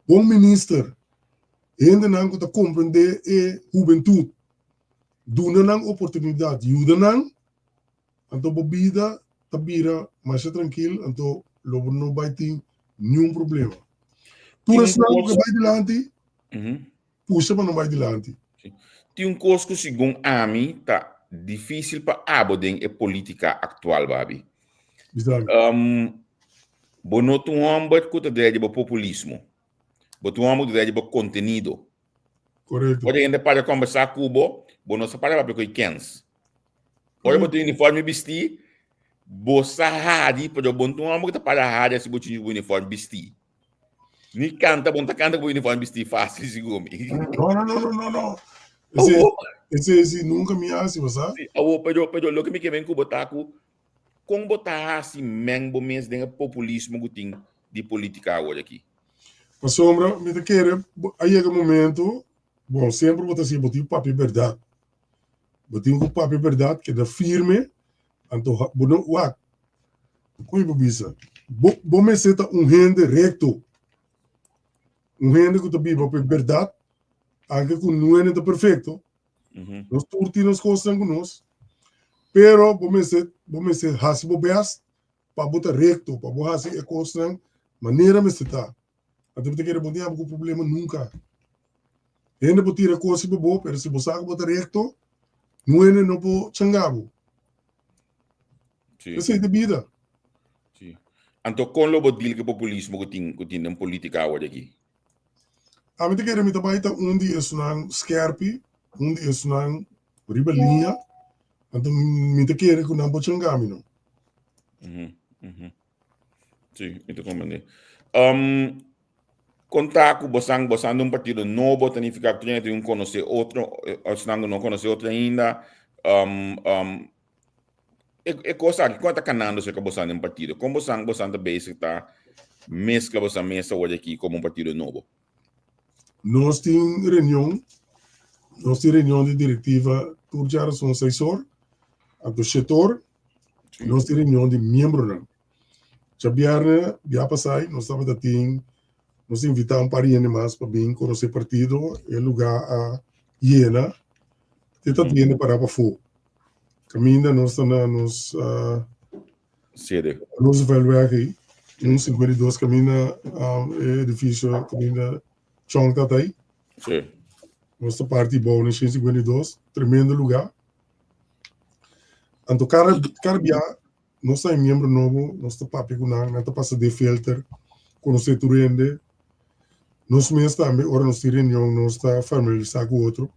bon minister, hendenan cu ta comprende e hubentud, duna nan oportunidad, yuda nan, Anto bo bida ta bira masha trankil, anto lo bo no bai tin niun problema. Tur esnan ku ke bai dilanti, pusha pa no bai dilanti. Tin un kos ku segun ami ta difísil pa abo den e polítika aktual, Babi. Bisa mi. Bo no ta un hòmber ku ta drea di bo populismo. Bo ta un hòmber ku ta drea di bo kontenido. Korekto. Ora hende para kombersá ku bo, bo no sa para papia ku e kens. Ora bo tin uniforme bistí, bo sa hari, pero bo no ta un hòmber ku ta para hari si bo tin bo uniforme bistí. Ni kanta, bo no ta kanta ku bo uniforme bistí fásil, sigur mi. No, no, no, no, no, no. Ese, Awo. ese, ese nunka mi hasi, bo sa? Sí, awo, pero, pero loke mi ke men ku bo ta ku. Kon bo ta hasi meng bo mes den e populismo ku tin di politika awor aki? Pasobra mi ta kere a yega momento, bon semper bo ta hasi bo tin ku papia bèrdat. Bo tin ku papia bèrdat, keda firme, anto bo no wak, kon bo bisa? Bo bo mester ta un hende rekto, un hende ku ta biba pa e bèrdat, anke ku no hende ta perfekto, Nos tur tin nos kosnan ku nos, pero bo mester bo mester hasi bo best pa bo ta rekto, pa bo hasi e kosnan manera mester ta. Anto bo ta kere bo no tin abo ku problema nunka. Hende por tira kos riba bo, pero si bo sa ku bo ta rekto, nun hende no por changa bo. Sí. Esei ta bida. Sí. Anto kon lo bo deal ku e populismo ku tin ku tin den politika awor aki? Ami ta kere mi ta bai ta un di esunnan skerpi, un di esunnan riba liña, anto mi ta kere ku nan por changa mi no. Mm -hmm. Sí, mi ta comprende. Um, konta ku bosan, bosan un partido nobo, ta nifiká ku tin un konosé otro, esnan ku no konosé otro ainda. Um, um, E, e kos aki, kon ta kanando serka bosan den partido? Kon bosan, bosan ta bezig ta meskla bosan mes awor aki komo un partido nobo? Nos tin reunion, nos tin reunion di direktiva tur djarason seis or, anto shete or, nos tin reunion di miembronan. Djabièrnè bia pasai nos tabata tin, nos invitá un par di hende mas pa bin konosé partido, e lugá a yena, te ta tin hende pará pafó. Caminda nos ta na nos uh, sede. Rooseveltweg ei, 152 caminda um, e edificio caminda Chong ta ei. Sí. Nos ta parti bou na 152, tremendo lugar. Anto cara cara bia nos ta miembro nobo, nos ta papia ku nan, nan ta pasa de filter, konosé tur hende. Nos mes tambe, ora nos tin reunion, nos ta familiarisá ku otro.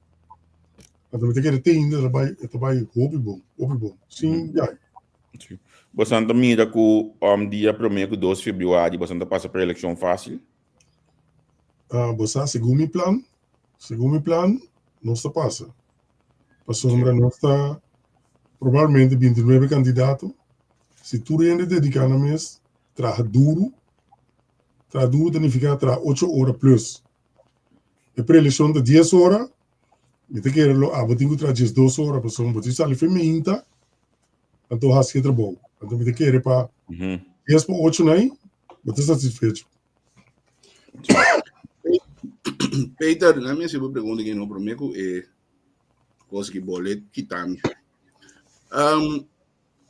Anto mi ta kere te ainda ta bai, e ta bai hopi bon, hopi bon. Sin jai. Sí. Bosan ta mira ku um, dia promé ku 2 februari bosan ta pasa preelekshon fásil? Uh, bo sa, segun mi plan, segun mi plan, nos ta pasa. Pasobra nos ta probablemente 29 kandidato. Si tur hende dediká nan mes, traha duru, traha duru ta nifiká traha ocho ora plus. E preelekshon ta dies ora, mi ta kere lo abo tin ku traha 12 ora pasobra bo tin sali fe meinta anto hasi e trabou. Anto mi ta kere pa dies pa ocho nai bo ta satisfecho. Peter, laat me hasi bo pregunta aki no promé ku e kos ki bolet kita mi. Um,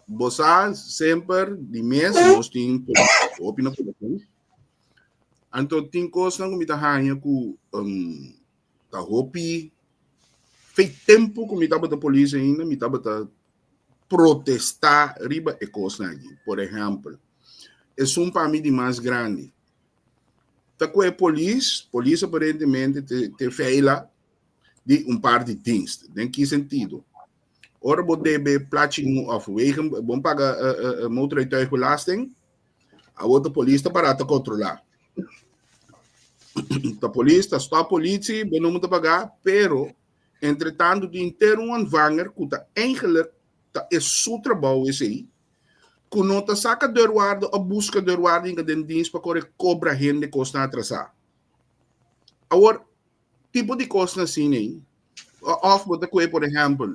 bo sa semper di mes nos tin hopi na poblacion. Anto tin kosnan ku mi ta haña ku um, ta hopi fe tempo ku mi tabata polis ainda mi tabata protestá riba e kosnan aki. Por ehèmpel, esun pa mi di mas grandi ta ku e polis, polis aparentemente te, te feila di un par di dienst. Den ki sentido? Ora bo debe plachi of wegen, bo paga uh, uh, motorrijtuigbelasting, awor ta polis ta para ta kontrolá. Ta polis ta stop politie, bo no moet paga, pero Entretanto tin henter un ontvanger ku ta eigenlijk ta e su trabou esei, ku no ta saka deurwaarde of buska deurwaarde hinka den dienst pa kore kobra hende kosnan atrasá. Awor, tipo di kosnan asina ei, of bo ta kue por ehèmpel,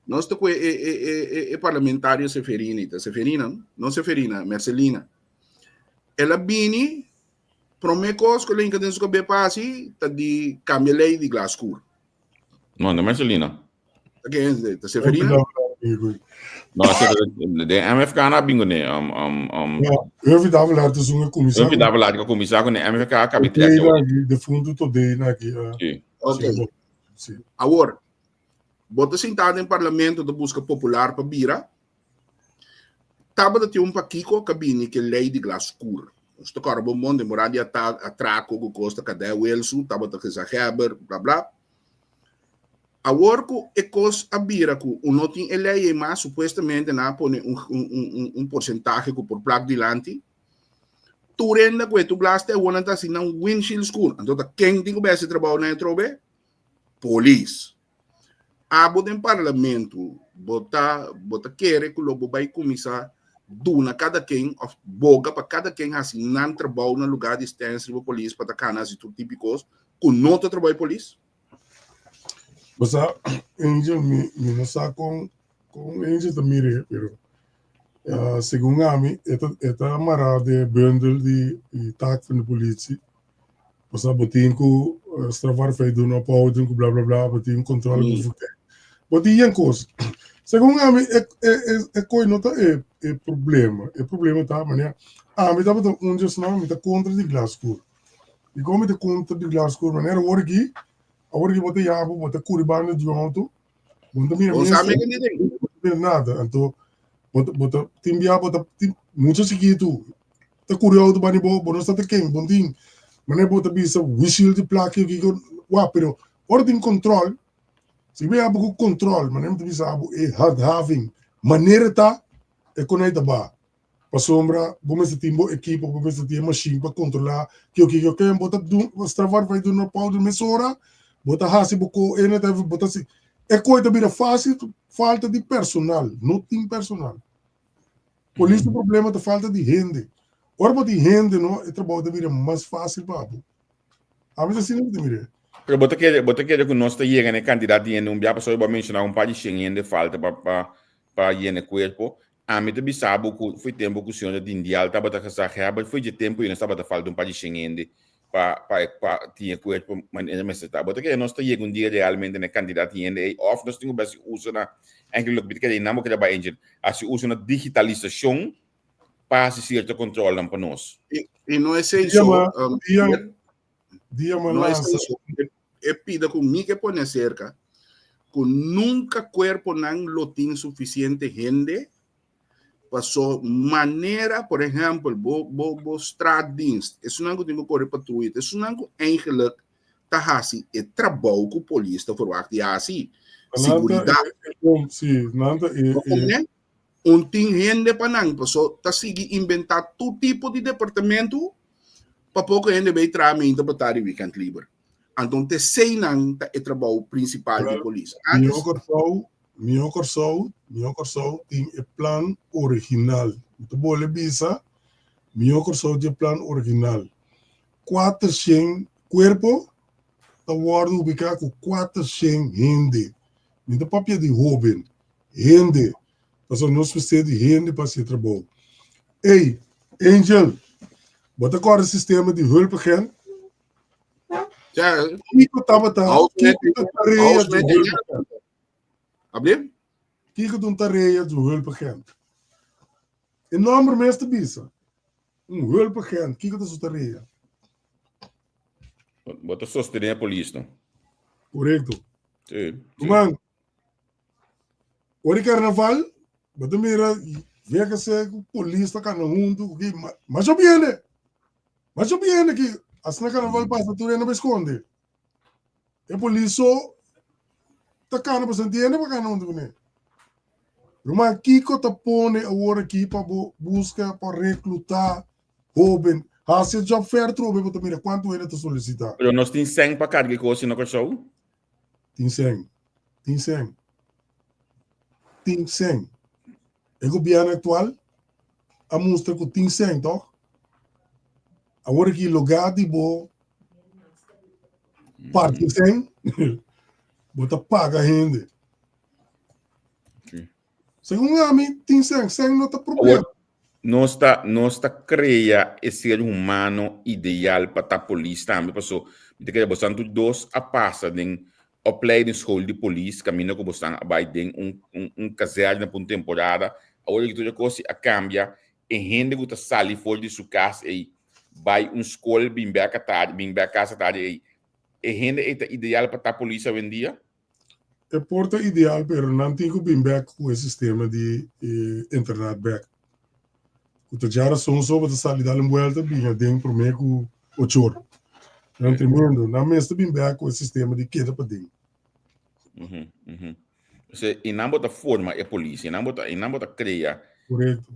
nos ta kue e e e e parlamentario Seferina, ta Seferina, no Seferina, Mercelina. El a bini Prome kos ku Lincoln den su kabes pa hasi ta di kambia lei di glas skur. No, no Mercelina. Ta ken? Ta Seferina? No, de MFK na bingo ne. Um, um, um, Ja, Irving Davelaar ta sun kuminsá. Irving Davelaar ka kuminsá ku ne MFK ka bi trek. Defunto today na aki. Sí. Ok. Sí. Awor, bo ta sintá den parlamento ta buska popular pa bira. Tabata tin un pakiko ka bini ke lei di glas skur. Nos ta kòrda bon bon den moral di atrako ku kos ta kadè Wilson tabata gezaghebber bla bla. Awor ku e kos a bira ku un no tin e lei ei mas supuestamente nan a pone un un porsentahe ku por plak dilanti. Tur hende ku e tur glas te awor nan ta hasi nan windshield skur. Anto ta ken tin ku bai hasi trabou nan atrobe? Polis. Abo den parlamento bo ta bo ta kere ku lo bo bai kuminsá duna kada ken òf boga pa kada ken hasi nan trabou na lugá di stèns riba polis pa ta kana hasi tur tipo di kos ku no ta trabou di polis? Bo sa, Angel, mi mi no sa kon kon Angel ta mir'é, pero segun ami e ta e ta mará den e bundel di di taak van de politie. Pasobra bo tin ku strafbaar feit doen, ophouden ku bla bla bla, bo tin controle bevoegdheid. Bo tin yen kos. Segun ami e e e e koi no ta e e problema. E problema ta manera ami tabata un dje esnan mi ta kontra di glaskur. Dikon mi ta kontra di glaskur? Manera awor aki, awor aki bo ta yaba bo ta kuri banda di un outo, bo no ta mira Bo sa mester, mi ke bo no ta mira nada. Anto bo ta bo ta tin bia bo ta tin mucha chikitu ta kuri outo bani bo, bo no sa ta ken, bo no tin manera bo ta bisa wishil di plaka kiko, wak, pero ora tin control, si bo yaba ku control, manera mi ta bisa abo e handhaving, manera ta e konai ta ba, pasobra bo mester tin bo ekipo, bo mester tin e mashin pa controla kiko kiko ken, bo ta dun strafbaar feit duna powder mesora, bo ta hasi bo ko ene ta bo ta hasi, e koi ta bira fasil, falta di personal, no tin personal. Polis su problema ta falta di hende. Ora bo tin hende no, e trabou ta bira mas fácil pa bo. Ami ta asina mi ta mir'é. Pero bo ta kere, bo ta kere ku nos ta yega na e kantidat di hende un bia pasobra bo a menshoná un par di shen hende falta pa pa pa yena e kuerpo. Ami ta bisa bo ku fo'i tempu ku señor Dindial tabata gezaghebber, fo'i dje tempu ei nos tabata falta un par di shen hende pa pa pa tin e kuerpo manera mester ta. Bo ta kere nos ta yega un dia realmente na e kantidat di hende ei òf nos tin ku hasi uso na enkele loke mi ta kere einan bo kere bai Angel, hasi uso na digitalisashon pa hasi sierto kòntròlnan pa nos. I i no esei Dia so, ma um, dia dia ma no lansa esei so. E, e pida ku mi ke pone aserka ku nunka kuerponan lo tin sufisiente hende Paso manera, por ehempel, bo, bo, bo straatdienst, esunnan ku tin ku kore patruya, ta esunnan ku eigenlijk ta hasi e trabou ku polis ta verwacht di hasi. Nan ta Seguridat. e, e, e, sí, nan ta e, Bo e, komprende? Un tin hende pa nan, paso ta sigui inventá tur tipo di departamento pa poko hende bay traha meinta pa ta di weekend liber. Anto teseinan ta e trabou principal di polis. Mihó Antes Kòrsou, mihó Kòrsou, mihó Kòrsou tin e plan original. Mi ta bole bisa, mihó Kòrsou tin e plan original. Kuatershen kuerpo ta wòrdu ubiká ku kuatershen hende. Mi ta papia di hóben, hende. Pasobra nos mester di hende pa hasi e trabou. Ey, Angel, bo ta kòrda e sistema di hulpagent? Ja, Kiko tabata, House kiko ta tarea House di un hulpagent? Abli? Kiko ta un tarea di un hulpagent? E nomber mes ta bisa. Un hulpagent, kiko ta su tarea? Bo ta sostené e polis, no? Korekto. Sí, sí. Ruman, ora di karnaval, bo ta mira VKC ku polis ta kana huntu ku ki, masha biene. Masha biene ki asina karnaval pasa tur hende bai skonde. E polis so ta kana pasobra no tin hende pa kana huntu kuné. Ruman, kiko ta pone awor aki pa bo buska pa reklutá hóben? Hasi e job fair trobe bo ta mira kuantu hende ta solisitá. Pero nos tin sèn pa karga e kos na Kòrsou? Tin sèn. Tin sèn. Tin sèn. E gobièrnu aktual a mustra ku tin sèn tòg? Awor aki lugá di bo parti sèn, bo ta paga hende. Segun ami, tin sèn. Sèn no ta problema. Awor, nos ta, nos ta krea e ser humano ideal pa ta polis tambe, paso mi ta kere bosan tur dos a pasa den opleidingsschool di polis kaminda ku bosan a bai den un un un kazerne pa un temporada. Awor aki tur e kos a kambia, e hende ku ta sali for di su kas ei bai un skol bin bek atardi, bin bek kas atardi ei, e hende ei ta ideal pa ta polis awendia? E por ta ideal pero nan tin ku bin bek ku e sistema di internat bek. Ku ta djarason so bo ta sali dal un buelta bin aden prome ku ocho or. Nan tremendo. Nan mester bin bek ku e sistema di keda paden. Mhm, mhm. Ose, i nan bo ta forma e polis, i nan bo ta, i nan bo ta krea. Korekto.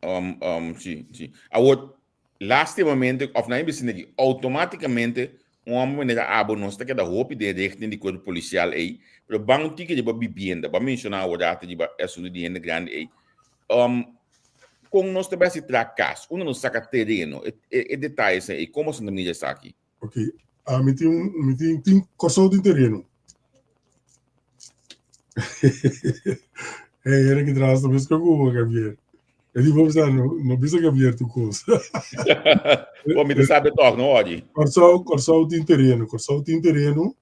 Um, um, si, si. Awor, lastimamente, of nan e bisina aki, automaticamente. Un hòmber manera abo nos ta keda hopi den richting di kuerpo polisial ei, pero ban un tiki riba bibienda, bo a menshoná awor ati riba e asuntu di hende grandi ei. Kon nos ta bai hasi traha kas? Unda nos saka tereno? E e detayesnan ei, komo boso ta mira esaki? Ok, mi tin un, mi tin, tin Kòrsou tin tereno. Hey, era que tras no bisa ku Javier. E di bisa no, no bisa Javier tu kos. Bo mi te sabe toch, no ori. Kòrsou, Kòrsou tin tereno, Kòrsou tin tereno.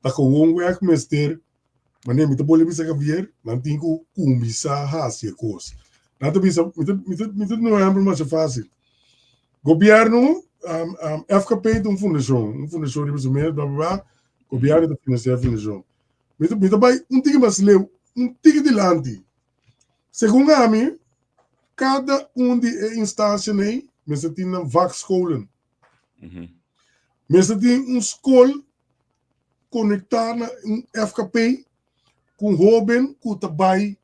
Ta gewoon weg mester. Mane mi ta bole bisa Javier, nan tin ku kuminsá hasi e kos. Nan ta bisa, mi ta mi ta mi ta duna un ehèmpel masha fásil. Gobièrnu, um, um, FKP ta un fundashon, un fundashon riba su mes, bla bla bla, gobièrnu ta finansiá e fundashon. Mi ta mi ta bai un tiki mas leu, un tiki dilanti. Segun ami, kada un di e instansianan ei mester tin nan vakscholen. Mester tin un skol konektá na un FKP ku un hóben ku ta bai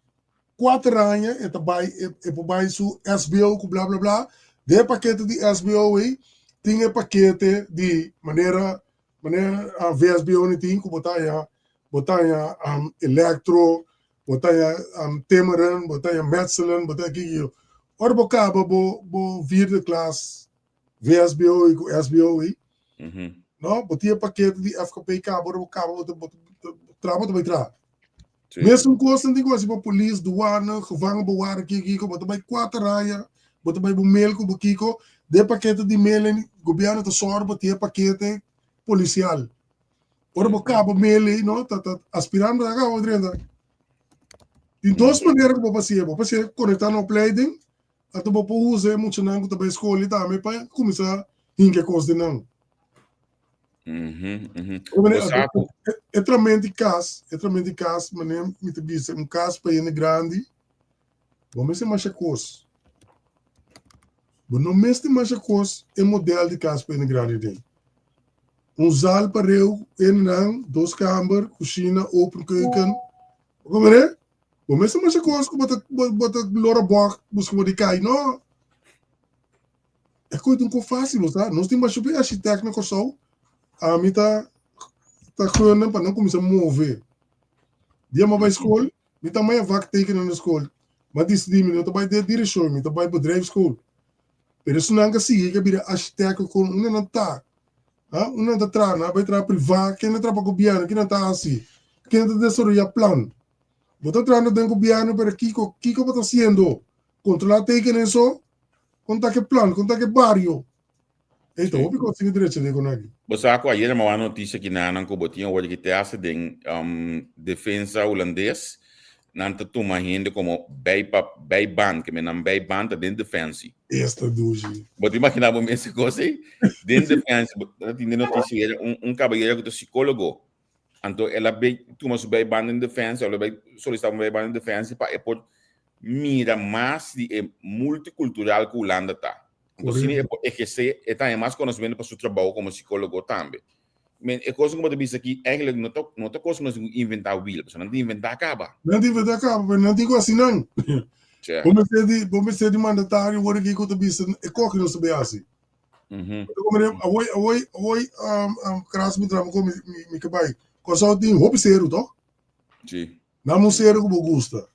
kuater aña e ta bai e por bai su SBO ku bla bla bla. Den e pakete di SBO ei tin e pakete di manera manera VSBO ni tin ku bo ta haña bo ta haña elektro, bo ta haña timmeren, bo ta haña metselen, bo ta haña kiko. Ora bo kaba bo bo vierde klas VSBO i ku SBO i no bo tin e pakete di FKP kaba ora bo kaba bo ta bo ta traha bo ta bai traha. Mesun kos nan tin ku hasi pa polis, duana, gevangenbewaarder kiko kiko bo ta bai kuater aña bo ta bai bo mail ku bo kiko den e pakete di mail ei gobièrnu ta sòru bo tin e pakete polisial. Ora bo kaba mail ei no ta ta aspirant bo ta kaba bo drenta. Tin dos manera ku bo por hasié bo por hasié konektá na opleiding Anto bo por usa e muchanan ku ta bai skol tambe pa kuminsá hinka e kos den nan. E tramento di kas, e tramento di kas, manera mi ta bisa, un kas pa hende grandi, bo mester masha kos. Bo no mester masha kos e model di kas pa hende grandi den. Un zaal pareu, hendenan, dos kamber, kushina, open keuken. Bo komprende? Bo mester masha kos ku bo ta bo ta lora bòk buska bo di kai no. E kos ta un kos fásil bo sa. Nos tin masha hopi architect na Kòrsou. Ami ta ta gun nan pa nan kuminsá move. Dia mi a bai skol mi ta maya vak tekenen na skol. Mi a disidí mi no ta bai den direkshon mi ta bai bedrijfschool. Pero esunnan ka sigui ka bira architect kon unda nan ta. Ha unda nan ta traha? Nan a bai traha privá? Ken ta traha pa gobièrnu? Ken nan ta hasi? Ken ta desaroyá plan? Bo ta trahando den gobierno pero kiko kiko bo ta haciendo? Controla tekenen so? Kon ta ke plan? Kon ta ke bario? Ey ta hopi kos tin ke drecha den kon aki. Bo sa ku ayer mi a wak notisia ki nan ku bo tin awor ki te hasi den defensa hulandes nan ta tuma hende komo bij pa bijbaan ke men nan bijbaan ta den defensie. Esta dushi. Bo ta imagina bo mes e kos ey? Den defensie bo ta tin den notisia un kabayero ku ta sikologo Anto el a bay tuma su bijbaan den defensie, el a bay solicita un bijbaan den defensie pa e por mira mas di e multicultural cu Hulanda ta. Anto asina e por eherce, e ta haña mas conocimiento pa su trabou como psicologo tambe. Men e cosnan cu bo ta bisa aki eigenlijk no ta no ta cos cu nos tin cu inventa wiel, pasobra nan ta inventa caba. Nan ta inventa caba, pero nan tin cu haci nan. Bo mester di bo mester di mandatario wor aki cu ta bisa e koki nos ta bay haci. Awoi, awoi, awoi, um, um, kras mi trama ko mi, mi, mi kabai. Kòrsou tin hopi seru, toch? Sí. Nam un seru ku bo gusta.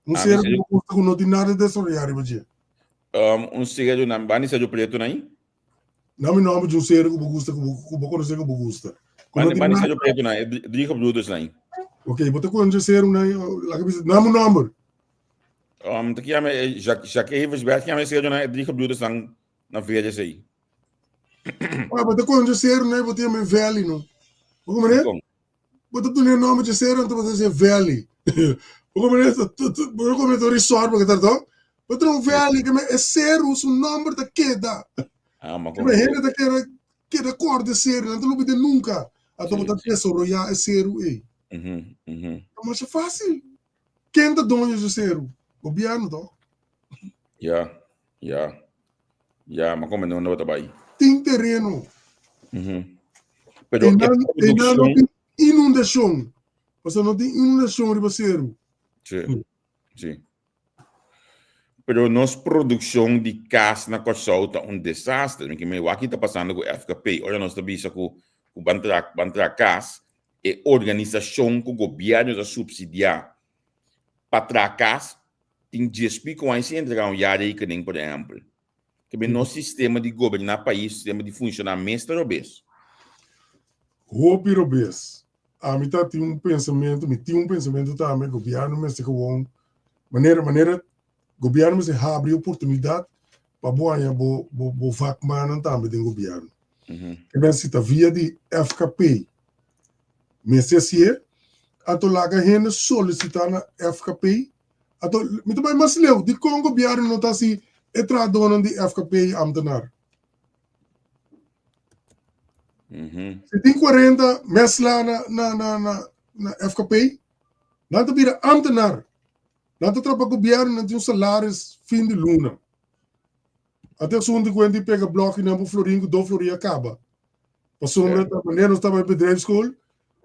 Un ah, seru ku bo gusta ku no tin nada desaroyá riba dje. Um, un seru nan bani seru preto nai? Nam mi nomber di un seru ku bo gusta ku bo, ku bo konosé ku bo gusta. Ku no tin bani seru preto nai, drie gebroeders nai. Ok, bo ta konosé seru nai, laga bisa, nam un nomber. Um, te kiame Jacques, Jacques Eversberg, kiame seru nai, drie gebroeders nan na VHC. Ah, bo ta kontra seru nei, bo ta yama e valley no. Bo komprende? Kon? Bo ta duna e nomber dje seru, anto bo ta dise valley. Bo komprende? Bo no komprende un resort bo ke ta to? Bo ta un valley, ke e seru su nomber ta keda. Ah, ma Ke hende ta keda keda korda e seru, nan ta lubida nunka. Anto bo ta desaroyá e seru ei. Mhm, mhm. Ta masha fásil. Ken ta doño dje seru? Gobièrnu to? Ja, ja. Ja, ma come no ta bai. Tin tereno. Mm Pero e Einan, einan no tin inundacion. Pasobra no tin inundacion riba seru. Sí, sí. Pero nos produccion di cas na Kòrsou ta un desaster. Mi ke wak ta pasando ku FKP. Ora nos ta bisa ku. ku ban traha ban traha kas, e organisashon ku gobièrnu ta supsidiá pa traha kas tin djes piko aña sin entregá un jaarrekening, por ehèmpel. Ke men nos sistema di goberná pais, sistema di funshoná mes ta robes. Hopi robes. Ami ta tin un pensamentu, mi tin un pensamentu tambe, gobièrnu mester gewoon manera manera Gobierno mester habri oportunidad pa bo haña bo bo bo vakmannan tambe den gobierno. Ke men si ta via di FKP mester hasié, anto laga hende solisitá na FKP. Anto mi ta bai mas leu, dikon gobierno no ta hasi e trahadónan di FKP ambtenaar? Si tin 40 mèsla na na na na na FKP, nan ta bira ambtenaar. Nan ta trapa gobierno, nan tin un salaris fin di luna. Ate asunto ku hende pega blokkie nan por florin ku do florin a kaba. Pasobra ta manera nos tabata bedrijfsschool,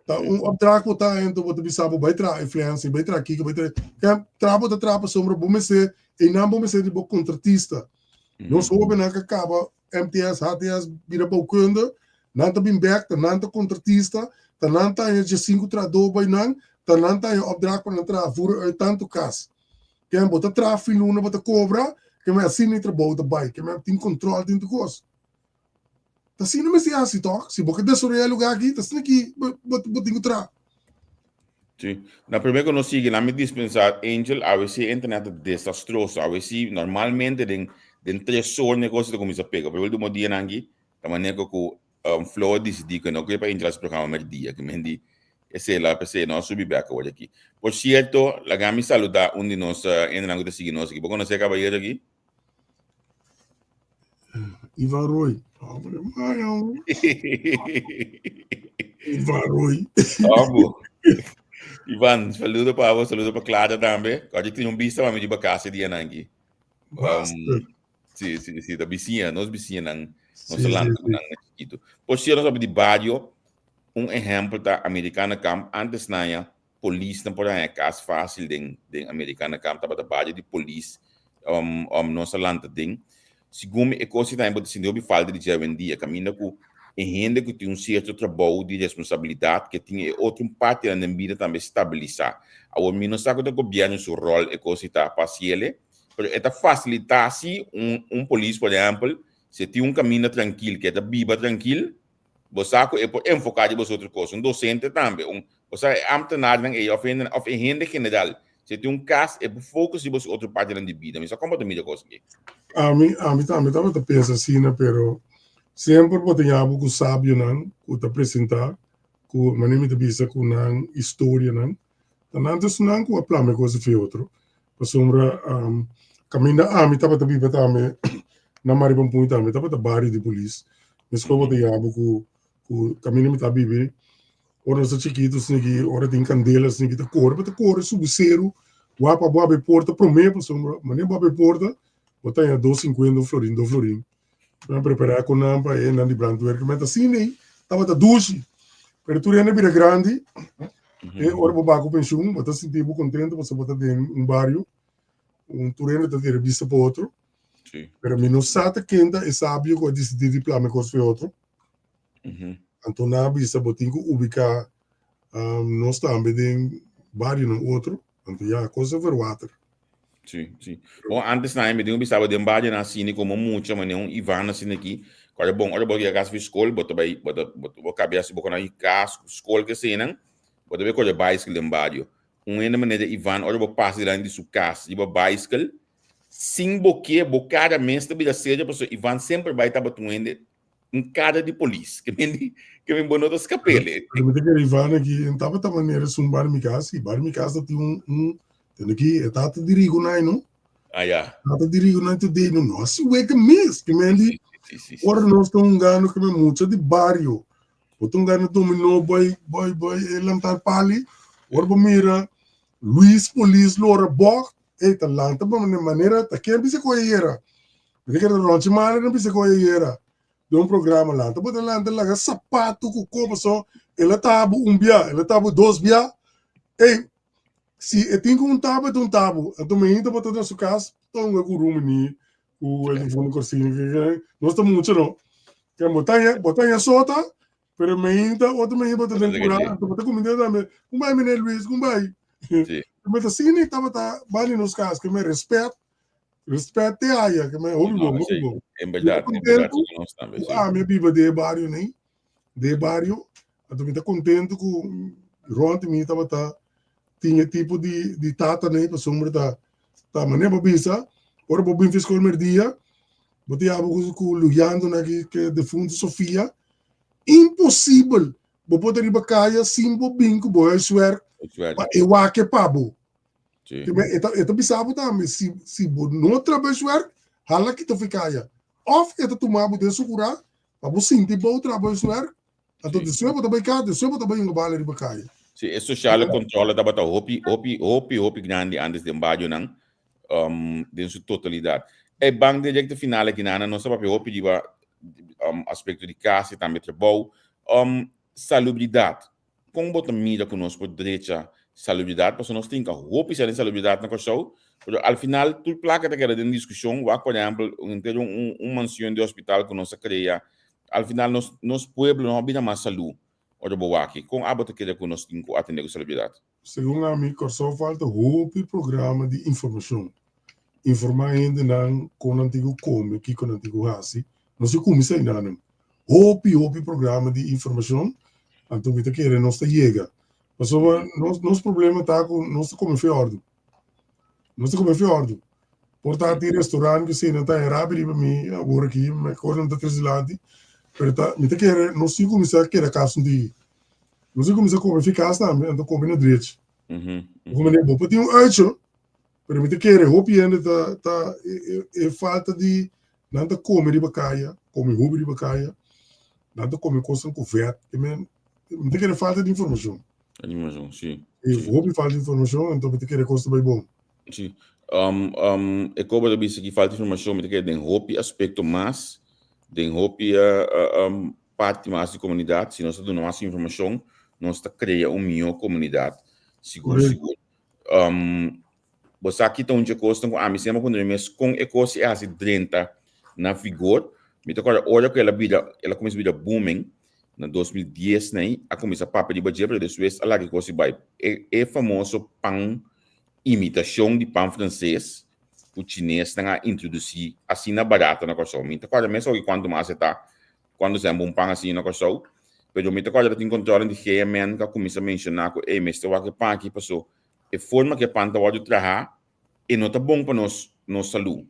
ta un opdracht bo ta ento bo ta bisa bo bai traha e flensi, bai traha kiko, bai traha. Ke traha bo ta traha pasobra bo mester, einan bo mester di bo kontratista. Nos hobennan ka kaba MTS, HTS, bira bouwkunde, nan ta bin bek, ta nan ta kontratista, ta nan ta haña djesinku trahadó bai nan, ta nan ta haña opdracht pa nan traha voer uit tantu kas. Ken bo ta traha fin luna bo ta kobra, ken men asina e trabou ta bai, ken men tin kontrol tin tur kos. Ta asina mester hasi tòg, si bo ke desaroyá e lugá aki, ta asina ki bo bo tin ku traha. Sí. Na primer ku nos sigui, lami dispensá Angel, awe si e internet ta desastroso. Awe si normalmente den den tres or negocio ta kuminsá pega. Pero último dianan aki ta manera ku ku um, Flo a disidí ku e no kere pa Angel hasi programa merdia. Ku men di esei la p'esei no a subi bèk awor aki. Por sierto, laga mi saludá un di nos hendenan ku ta sigui nos aki. Bo konosé e kabayero aki? Ivan Roy. Hombre, mayo. Ivan Roy. Abo. Ivan, saludo pa abo, saludo pa Clara tambe. Kòrda tin un bista pa mi riba kas e dianan aki. Master. Sí, sí, sí, ta bisiña, nos bisiñanan, nos Sí, sí, lanta sí. nan chiquito. Por cierto, nos di bario, un ehempel ta Americana Camp, antes naya, polisnan por haña kas fásil den den Americana Camp tabata bario di polis um, um, nos a lanta den. Segun mi e kos tambe bo ta sinti hopi falta di dje awendia, kaminda ku e hende ku tin un sierto trabou di responsabilidat ke tin e otro partinan den bida tambe stabilisá. Awor mi no sa ku ta gobièrnu su ròl e kos ta pa hasiel, pero e ta fasilitá si un un polis por ehèmpel si e tin un kaminda trankil ke e ta biba trankil, Bo sa ku e por enfoká riba otro kos. Un dosente tambe, un, bo sa e ámtenarnan ei òf hende, òf e hende general, si e tin un kas, e por focus riba su otro partinan di bida. Mi sa kon bo ta mira kos aki. Ami, ami tambe tabata pensa asina, pero semper bo ta yabu ku sabionan ku ta presentá ku manera mi ta bisa ku nan historianan, ta nan ta esnan ku a plama e kos di otro. Pasobra kaminda ami tabata biba tambe na Maribampuy tambe tabata bario di polis. Meskos bo ta yaba ku ku kaminda mi ta bibi ora nos ta chikitu esaki ora tin kandela esaki ta kore bo ta kore subi seru wak pa bo habri porta prome pasobra manera bo habri porta bo ta haña dos sinkuenta un florin dos florin. Nan prepará ku nan pa e nan di brandweer ku meta asina ei tabata dushi pero tur hende bira grandi e ora bo bai ku penshun bo ta sinti bo kontento pasobra bo ta den un bario un tur hende ta tira bista pa otro pero mi no sa ta ken ta e sabio ku a disidí di plama e kos pa e otro anto nan a bisa bo tin ku ubiká nos tambe den barionan otro Anto ya, kos a verwater. Sí, sí. Bon, antes na mi tinha bisaba den badia na sini como mucha, mane un Ivan asina aquí. Kore bon, ora bo llega fi school, bo ta bai, bo ta, bo, bo cabia si bo kona kas, school ke senan, bo ta bai kore bicycle den badio. Un hende manera Ivan, ora bo pasa dilanti di su kas, riba bicycle, sin bo ke, bo cara mes ta bira serio, pasobra Ivan semper bai tabata un hende un cara di polis. Ke men di, ke men bo no ta skapele. Pero mi ta kere Ivan aki, en tabata manera esun bar mi kas, i bar mi kas ta tin un, un, tende ki e tata di rigu nai no. Ah, ya. Tata di rigu nai today no, no hasi weke mes. Ke men di, Sí, sí, sí, ora sí. nos ta hungando ke men mucha di bario, bo ta hungando dominó bai, bai, bai e lantar pali, ora bo mira Luis Polis lora bog, ey ta lanta pa manera ta ken bisa ku e yera. Mi ta kere Ronchi Mane no bisa ku e yera den un programa lanta bo ta lanta laga sapato ku kopa so el a tabu un bia el a tabu dos bia ey si e tin ku un tabu e ta un tabu anto mi hinta bo ta na su kas ta hunga ku Rumini ku el difunto Corsini nos ta mucha no bo ta bo ta sota. Pero mainta, otro mainta bo ta den kura, bo ta kuminda tambe. Kon bai meneer Luis, kon bai? Sí. Me ta sini tabata bali nos kas, ke me respet, respet te haya, ke me hopi bon, hopi bon. En berdad, en berdad, nos tambe, sí. Ah, mi biba de barrio nei, de barrio, anto mi ta contento ku rond mi tabata tin e tipo di di tata nei, pasobra ta ta manera bo bisa, ora bo bin fi skol merdia, Bo ta yaba ku ku Luyando na ki ke defunto Sofia. Imposibel bo por ta riba kaya sin bo bin ku bo huiswerk pa e wak e pa bo. Sí. Ke men e ta e ta bisa bo tambe si si bo no traha bo huiswerk hala kita fi kaya. Of e ta tuma bo den su kurá pa bo sinti bo traha bo huiswerk anto despues bo ta bai kas despues bo ta bai hunga bala riba kaya. Sí, e sociale controle tabata hopi, hopi, hopi, hopi grandi antes den barionan. um, den su totalidad. E bank directo final aki nana nos a papia hopi riba um, aspecto di cas y tambe trabou. Um, salubridad. Kon bo ta mira ku nos por drecha salubridad? Pasobra nos tinka hopi sa den salubridad na Kòrsou, pero al final tur plaka ta keda den diskushon. Wak por ehèmpel henter un, un mansion di hospital ku nos a krea. Al final nos, nos pueblo no a bira mas salú ora bo wak. Kon abo ta kere ku nos tin ku atendé ku salubridad? Segun ami, Kòrsou falta hopi programa di informashon. Informá hendenan kon nan tin ku kome, kiko nan tin ku hasi. Nos a kuminsá enanan. Hopi, hopi programa di informashon, anto mi ta kere nos ta yega. Pasobra nos nos problema ta ku nos ta kome fiòrdu. Nos ta kome fiòrdu. Por ta tin restaurant ku si nan ta herabi riba mi awor aki, mehor nan ta trese dilanti, pero ta mi ta kere nos tin kuminsá keda kas un di. Nos a kuminsá kome efikas tambe, anto kome na drechi. Bo manera bo por tin un uitje, pero mi ta kere hopi hende ta ta e e falta di nan ta kome riba kaya, kome hopi riba kaya, nan ta kome kosnan ku vèt, ke men mi ta kere falta di informashon. Informashon, si. E hopi falta di informashon, anto mi ta kere kos ta bai bon. Si. Um, um, e koba ta bisa ki falta informashon, mi ta kere den hopi aspekto mas, den hopi uh, um, parti mas di komunidat. Si nos ta duna mas informashon, nos ta krea un mihó komunidat. Sigur, sigur. Um, bo sa ki ta un dje kosnan ku ami semper puntra mi mes kon e kos e hasi drenta na vigor. Mi ta kòrda ora ku el a bira, el a kuminsá bira booming na 2010 nei, a kuminsá papia riba dje, pero despues a laga e kos i bai. E, e famoso pan imitashon di pan franses ku chinesnan a introdusí asina barata na Kòrsou. Mi ta kòrda mes oki kuantu mas e ta kuantu sèn bo un pan asina na Kòrsou, pero mi ta kòrda ta tin kòntròlnan di GMN ku a kuminsá menshoná ku ey mester wak e pan aki paso e forma ku e pan ta wòrdu trahá e no ta bon pa nos nos salú.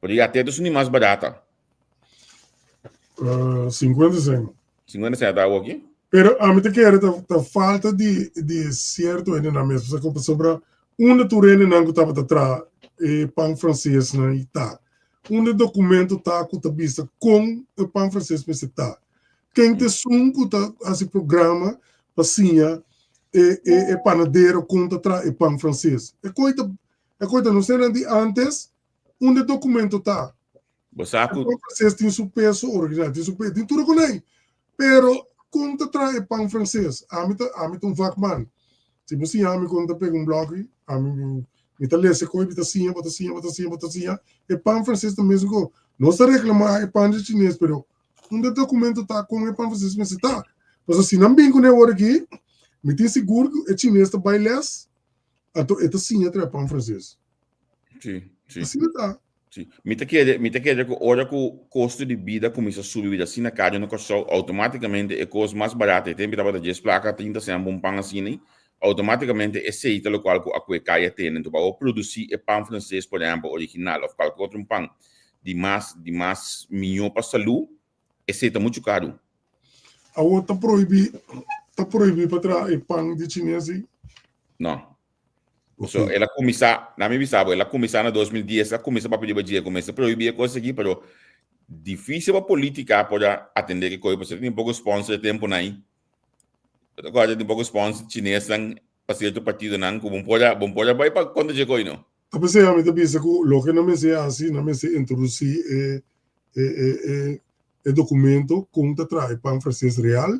Pero ya te ta suni mas barata. 50 sèn. 50 sèn ta awoki? Pero ami ta kere ta ta falta di di sierto hendenan mes pasobra pasobra unda tur hendenan ku tabata traha e pan fransesnan i ta unda e dokumento ta ku ta bisa kon e pan franses mester ta ken ta esun ku ta hasi programa pa siña e e e panadero kon ta traha e pan franses e koi ta e koi ta nos hendenan di antes unda e dokumento ta. Bo sa ku. E pan franses tin su peso original, tin su peso, tin tur konei. Pero kon ta traha e pan franses? Ami ta, ami ta un vakman. Si bo siña ami kon ta pega un blòki, ami mi ta lesa e kos, mi ta siña, bo ta siña, bo ta siña, bo ta siña. E pan franses ta mesun kos. Nos ta reklamá e pan di chines, pero unda e dokumento ta kon e pan franses mester ta? Pasobra si nan bin kuné awor aki, mi tin sigur ku e chines ta bai lès, anto e ta siña traha pan franses. Sí, sí. Asina ta. Sí. Mi ta kere, mi ta kere ku ora ku kosto di bida kuminsá subi bida asina karu na Kòrsou, outomátikamente e kos mas barato, e tempu tabata dies plaka, trinta sèn pa un pan asina, outomátikamente esei ta lokual ku a kue kai a tene. Enton pa bo produsí e pan franses, por ehèmpel, original òf kualke otro pan di mas di mas mihó pa salú, esei ta muchu karu. Awor ta prohibí, ta prohibí pa traha e pan di chines ei? No. So, el a kuminsá, na mi bisa bo, el a kuminsá na 2010, a kuminsá papia riba dje, kuminsá prohibí e kos aki, pero difísil pa polítika por a atendé ki kos, pasobra tin poko sponsor e tempunan ei. Bo ta kòrda tin poko sponsor chinesnan pa sierto partidonan ku bo por a, bo por a bai pa kontra dje kos no. Ta p'esei ami ta bisa ku loke nan mester hasi, nan mester introdusí e e e e e dokumento kon ta traha e pan franses real,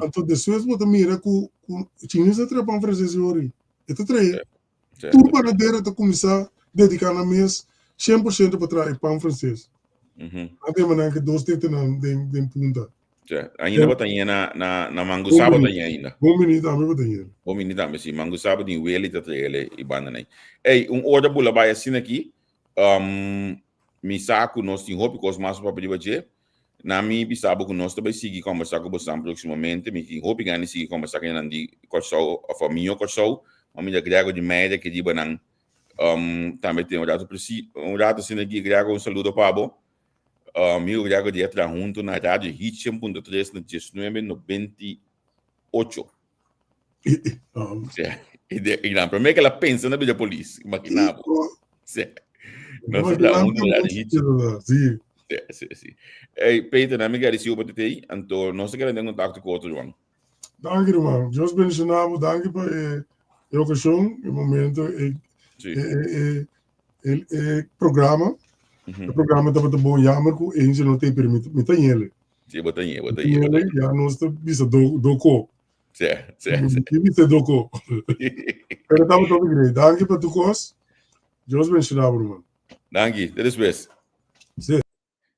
Anto despues bo ta mira ku ku chines ta trae pan franses yori. E ta trae. Tur panadero ta kuminsá dediká nan mes 100% pa traha e pan franses. Nan ta yama nan ke dos tetenan den den punta. Tja, ainda bo ta na na na Mangusá bo ta ainda. Bon Bini tambe bo ta ña. Bon Bini tambe si. Mangusá bo tin Willy ta traele i banda nai. Ey, un ora bula bai asina aki. Mi sa ku nos tin hopi kos mas pa papia riba dje. Na mi bisa bo ku nos ta bai sigui kombersá ku bosan próksimamente. Mi tin hopi gana di sigui kombersá ku nan di Kòrsou òf mihó Kòrsou. Ma mi ta Grego di Meida ke riba nan tambe tin un rato presi un rato asina aki. Grego, un saludo pa bo. Mi ku Grego di a traha huntu na Radio Hit 100.3 na 1998. I nan promé ku el a pensa na bira polis, imaginá bo. Sí. Nos a traha huntu na Radio Hit. Sí. Sí, sí, sí. Ey, Peter, na mi gradisiu pa titei, anto nos ta keda den kontakto ku otro, Juan. Danki, ruman. Dios bendishoná bo. Danki pa e e okashon, e momento, e Sí. e e e e programa. E programa tabata bon, jammer ku Angel no ta permiti. Mi ta yele. Sí, bo ta ñe, bo ta ñe, bo ta ñe. Ya nos ta bisa do doko. Sí, sí, sí. Mi bisa doko. Pero tabata hopi great. Danki pa tur kos. Dios bendishoná bo, ruman. Danki. Te despues. Sí.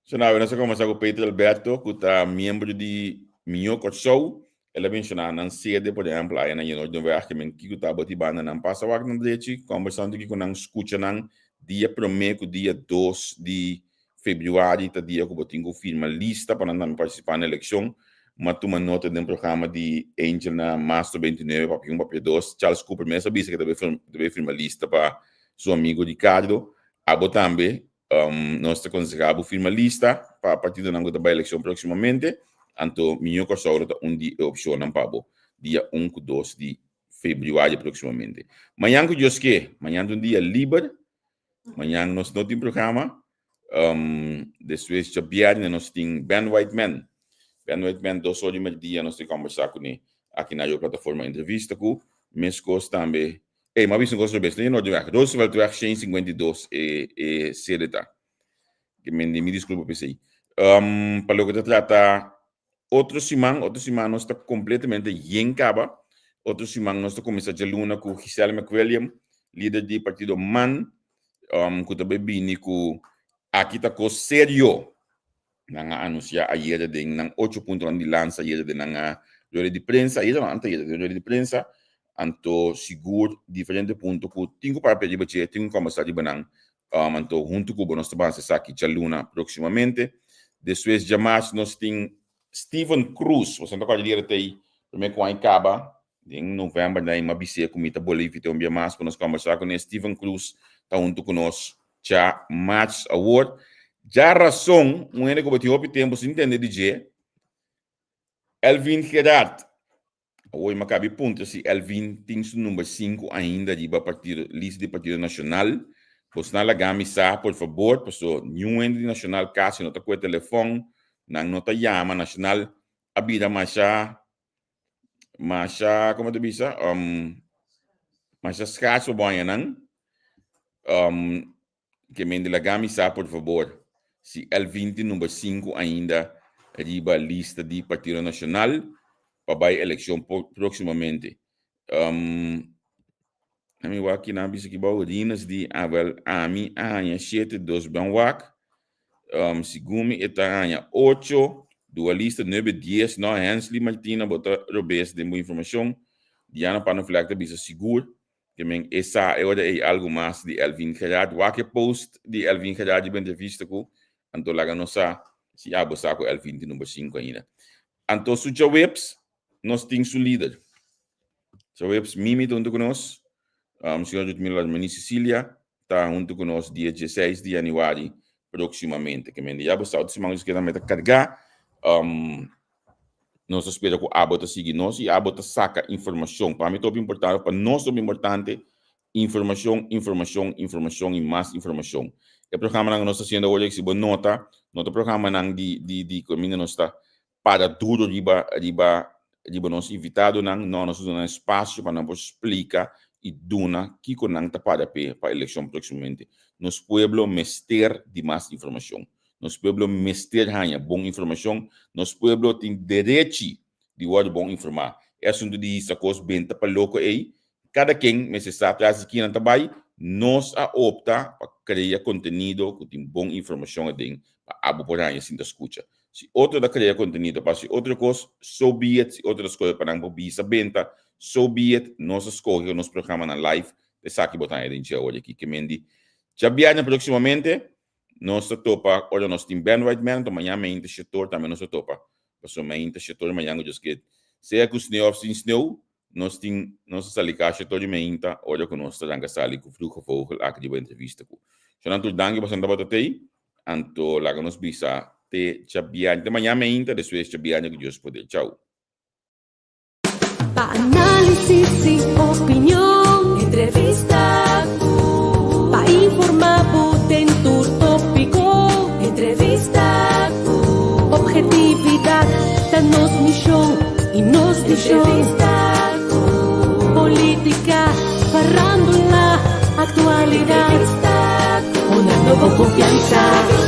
So nou, nos a komensá ku Peter Alberto, ku ta miembro di Mihó Kòrsou. El a menshoná nan sede, por ehèmpel, aya na Jenoordeweg, ke men kiko tabata i banda nan pasa wak nan drechi, kòmbersando kiko nan skucha nan dia promé ku dia 2 di febrüari ta dia ku bo tin ku firma lista pa nan tambe partisipá na elekshon. M'a tuma nota den programa di Angel na Masto 29, papia un, papia dos. Charles Cooper mes a bisa ku e ta bai firma lista pa su amigo Ricardo. Abo tambe Nos ta konsehá bo firma lista pa partidonan ku ta bai elekshon próksimamente, anto Mihó Kòrsou lo ta un di e opshonnan pa bo dia un ku 2 di febrüario próksimamente. Mañan ku Dios ke, mañan ta un dia liber, mañan nos no tin programa, despues djabièrnè nos tin Ben Whiteman, Ben Whiteman 2 or di mèrdia nos ta kòmbersá kuné aki na Yo Plataforma Entrevista ku meskos tambe Ey, m'a bisa un kos robes, no e Noorderweg, Rooseveltweg 152 e e sede ta. Ke men di mi diskulpa p'esei. Pa loke ta trata otro siman, otro siman nos ta kompletamente yen kaba. Otro siman nos ta kuminsá djaluna ku Giselle McWilliam, lider di partido man, ku ta bai bini ku Aki ta kos serio. Nan a anuncia ayera den nan ocho puntonan di lansa ayera den nan rueda di prensa, ayera no, anteayera den rueda di prensa, anto sigur diferente punto cu tin cu papia riba dje, tin cu combersa riba nan, anto hunto cu bo nos ta basa esaki djaluna proximamente. Despues djamas nos tin Steven Cruz, boso no ta corda di ayera t'ey prome cu aña caba, Den november na mi a bis'é ku mi ta bolbe invit'é un bia mas pa nos kòmbersá kuné. Steven Cruz ta huntu ku nos dja mars awor. Djarason, un hende ku bo tin hopi tempu sin tende di dje, Elvin Gerard. Awor mi a kabi puntra si Elvin tin su number sinku ainda riba partido, lista di Partido Nashonal. Bosnan laga mi sa, por fabor, paso niun hende di Nashonal kasi no ta kue telefòn, nan no ta yama. Nashonal a bira masha Masha, como ta bisa? Masha schaars pa bo nan. Ke men de laga mi sa, por favor, si Elvin tin number 5 ainda riba lista di Partido Nacional pa bai eleccion próximamente. Ami wak ki nan bisa ki bou Rinus di awel ami a haña shete dos ben wak. Segun mi e ta haña ocho, Dualista nuebe dies no Hensley Martina bo ta robes den bo informashon. Diana Panneflek ta bisa sigur ke men e sa e ora ei algu mas di Elvin Gerard. Wak e post di Elvin Gerard riba entrevista ku anto laga nos sa si abo sa ku Elvin tin number sinku ainda. Anto su djaweps nos tin su lider. Djaweps Mimi ta huntu ku nos, señor Rutmilo Larmeny Cecilia ta huntu ku nos dia 16 di januari próksimamente. Ke mende ya bo sa otro siman ku keda meta kargá. Nos ta spera ku abo ta sigui nos i abo ta saka informashon. Pa mi ta hopi importante, pa nos ta hopi importante informashon, informashon, informashon i mas informashon. E programanan ku nos ta hasiendo awor, si bo nota, no ta programanan di di di kaminda nos ta para duro riba riba riba nos invitadonan, no, nos ta duna nan espasio pa nan por splika i duna kiko nan ta para p'e pa elekshon próksimamente. Nos pueblo mester di mas informashon. Nos pueblo mester haña bon informashon. Nos pueblo tin derechi di wòrdu bon informá. E asuntu di hisa kos benta pa loko ei, kada ken mester sa tras di kinan ta bai. Nos a opta pa krea kontenido ku tin bon informashon aden pa abo por haña sin ta skucha. Si otro ta krea kontenido pa hasi otro kos, so be it. Si otro ta skohe pa nan por bisa benta, so be it. Nos a skohe ku nos programanan live ta esaki bo ta haña den dje awor aki. Ke men di djabièrnè próksimamente nos ta topa ora nos tin Ben Right Man, anto mañan meinta shetor tambe nos ta topa. Pasobra meinta shetor mañan ku Dios ke sea ku sneu òf sin sneu, Nos tin, nos ta sali kasha tur di meinta ora ku nos ta ranka sali ku Vroege Vogel aki riba entrevista ku Shon Antur danki pasobra tabata tei, anto laga nos bisa te djabièrnè, te mañan meinta despues djabièrnè ku Dios poder. Chau. Pa análisis i opinion, entrevista ku. Pa informá bo den tur tópiko, entrevista ku. Objetividat ta nos mishon. I nos vision. Entrevista cu politica, farandula, actualidad. Entrevista cu una nobo confianza.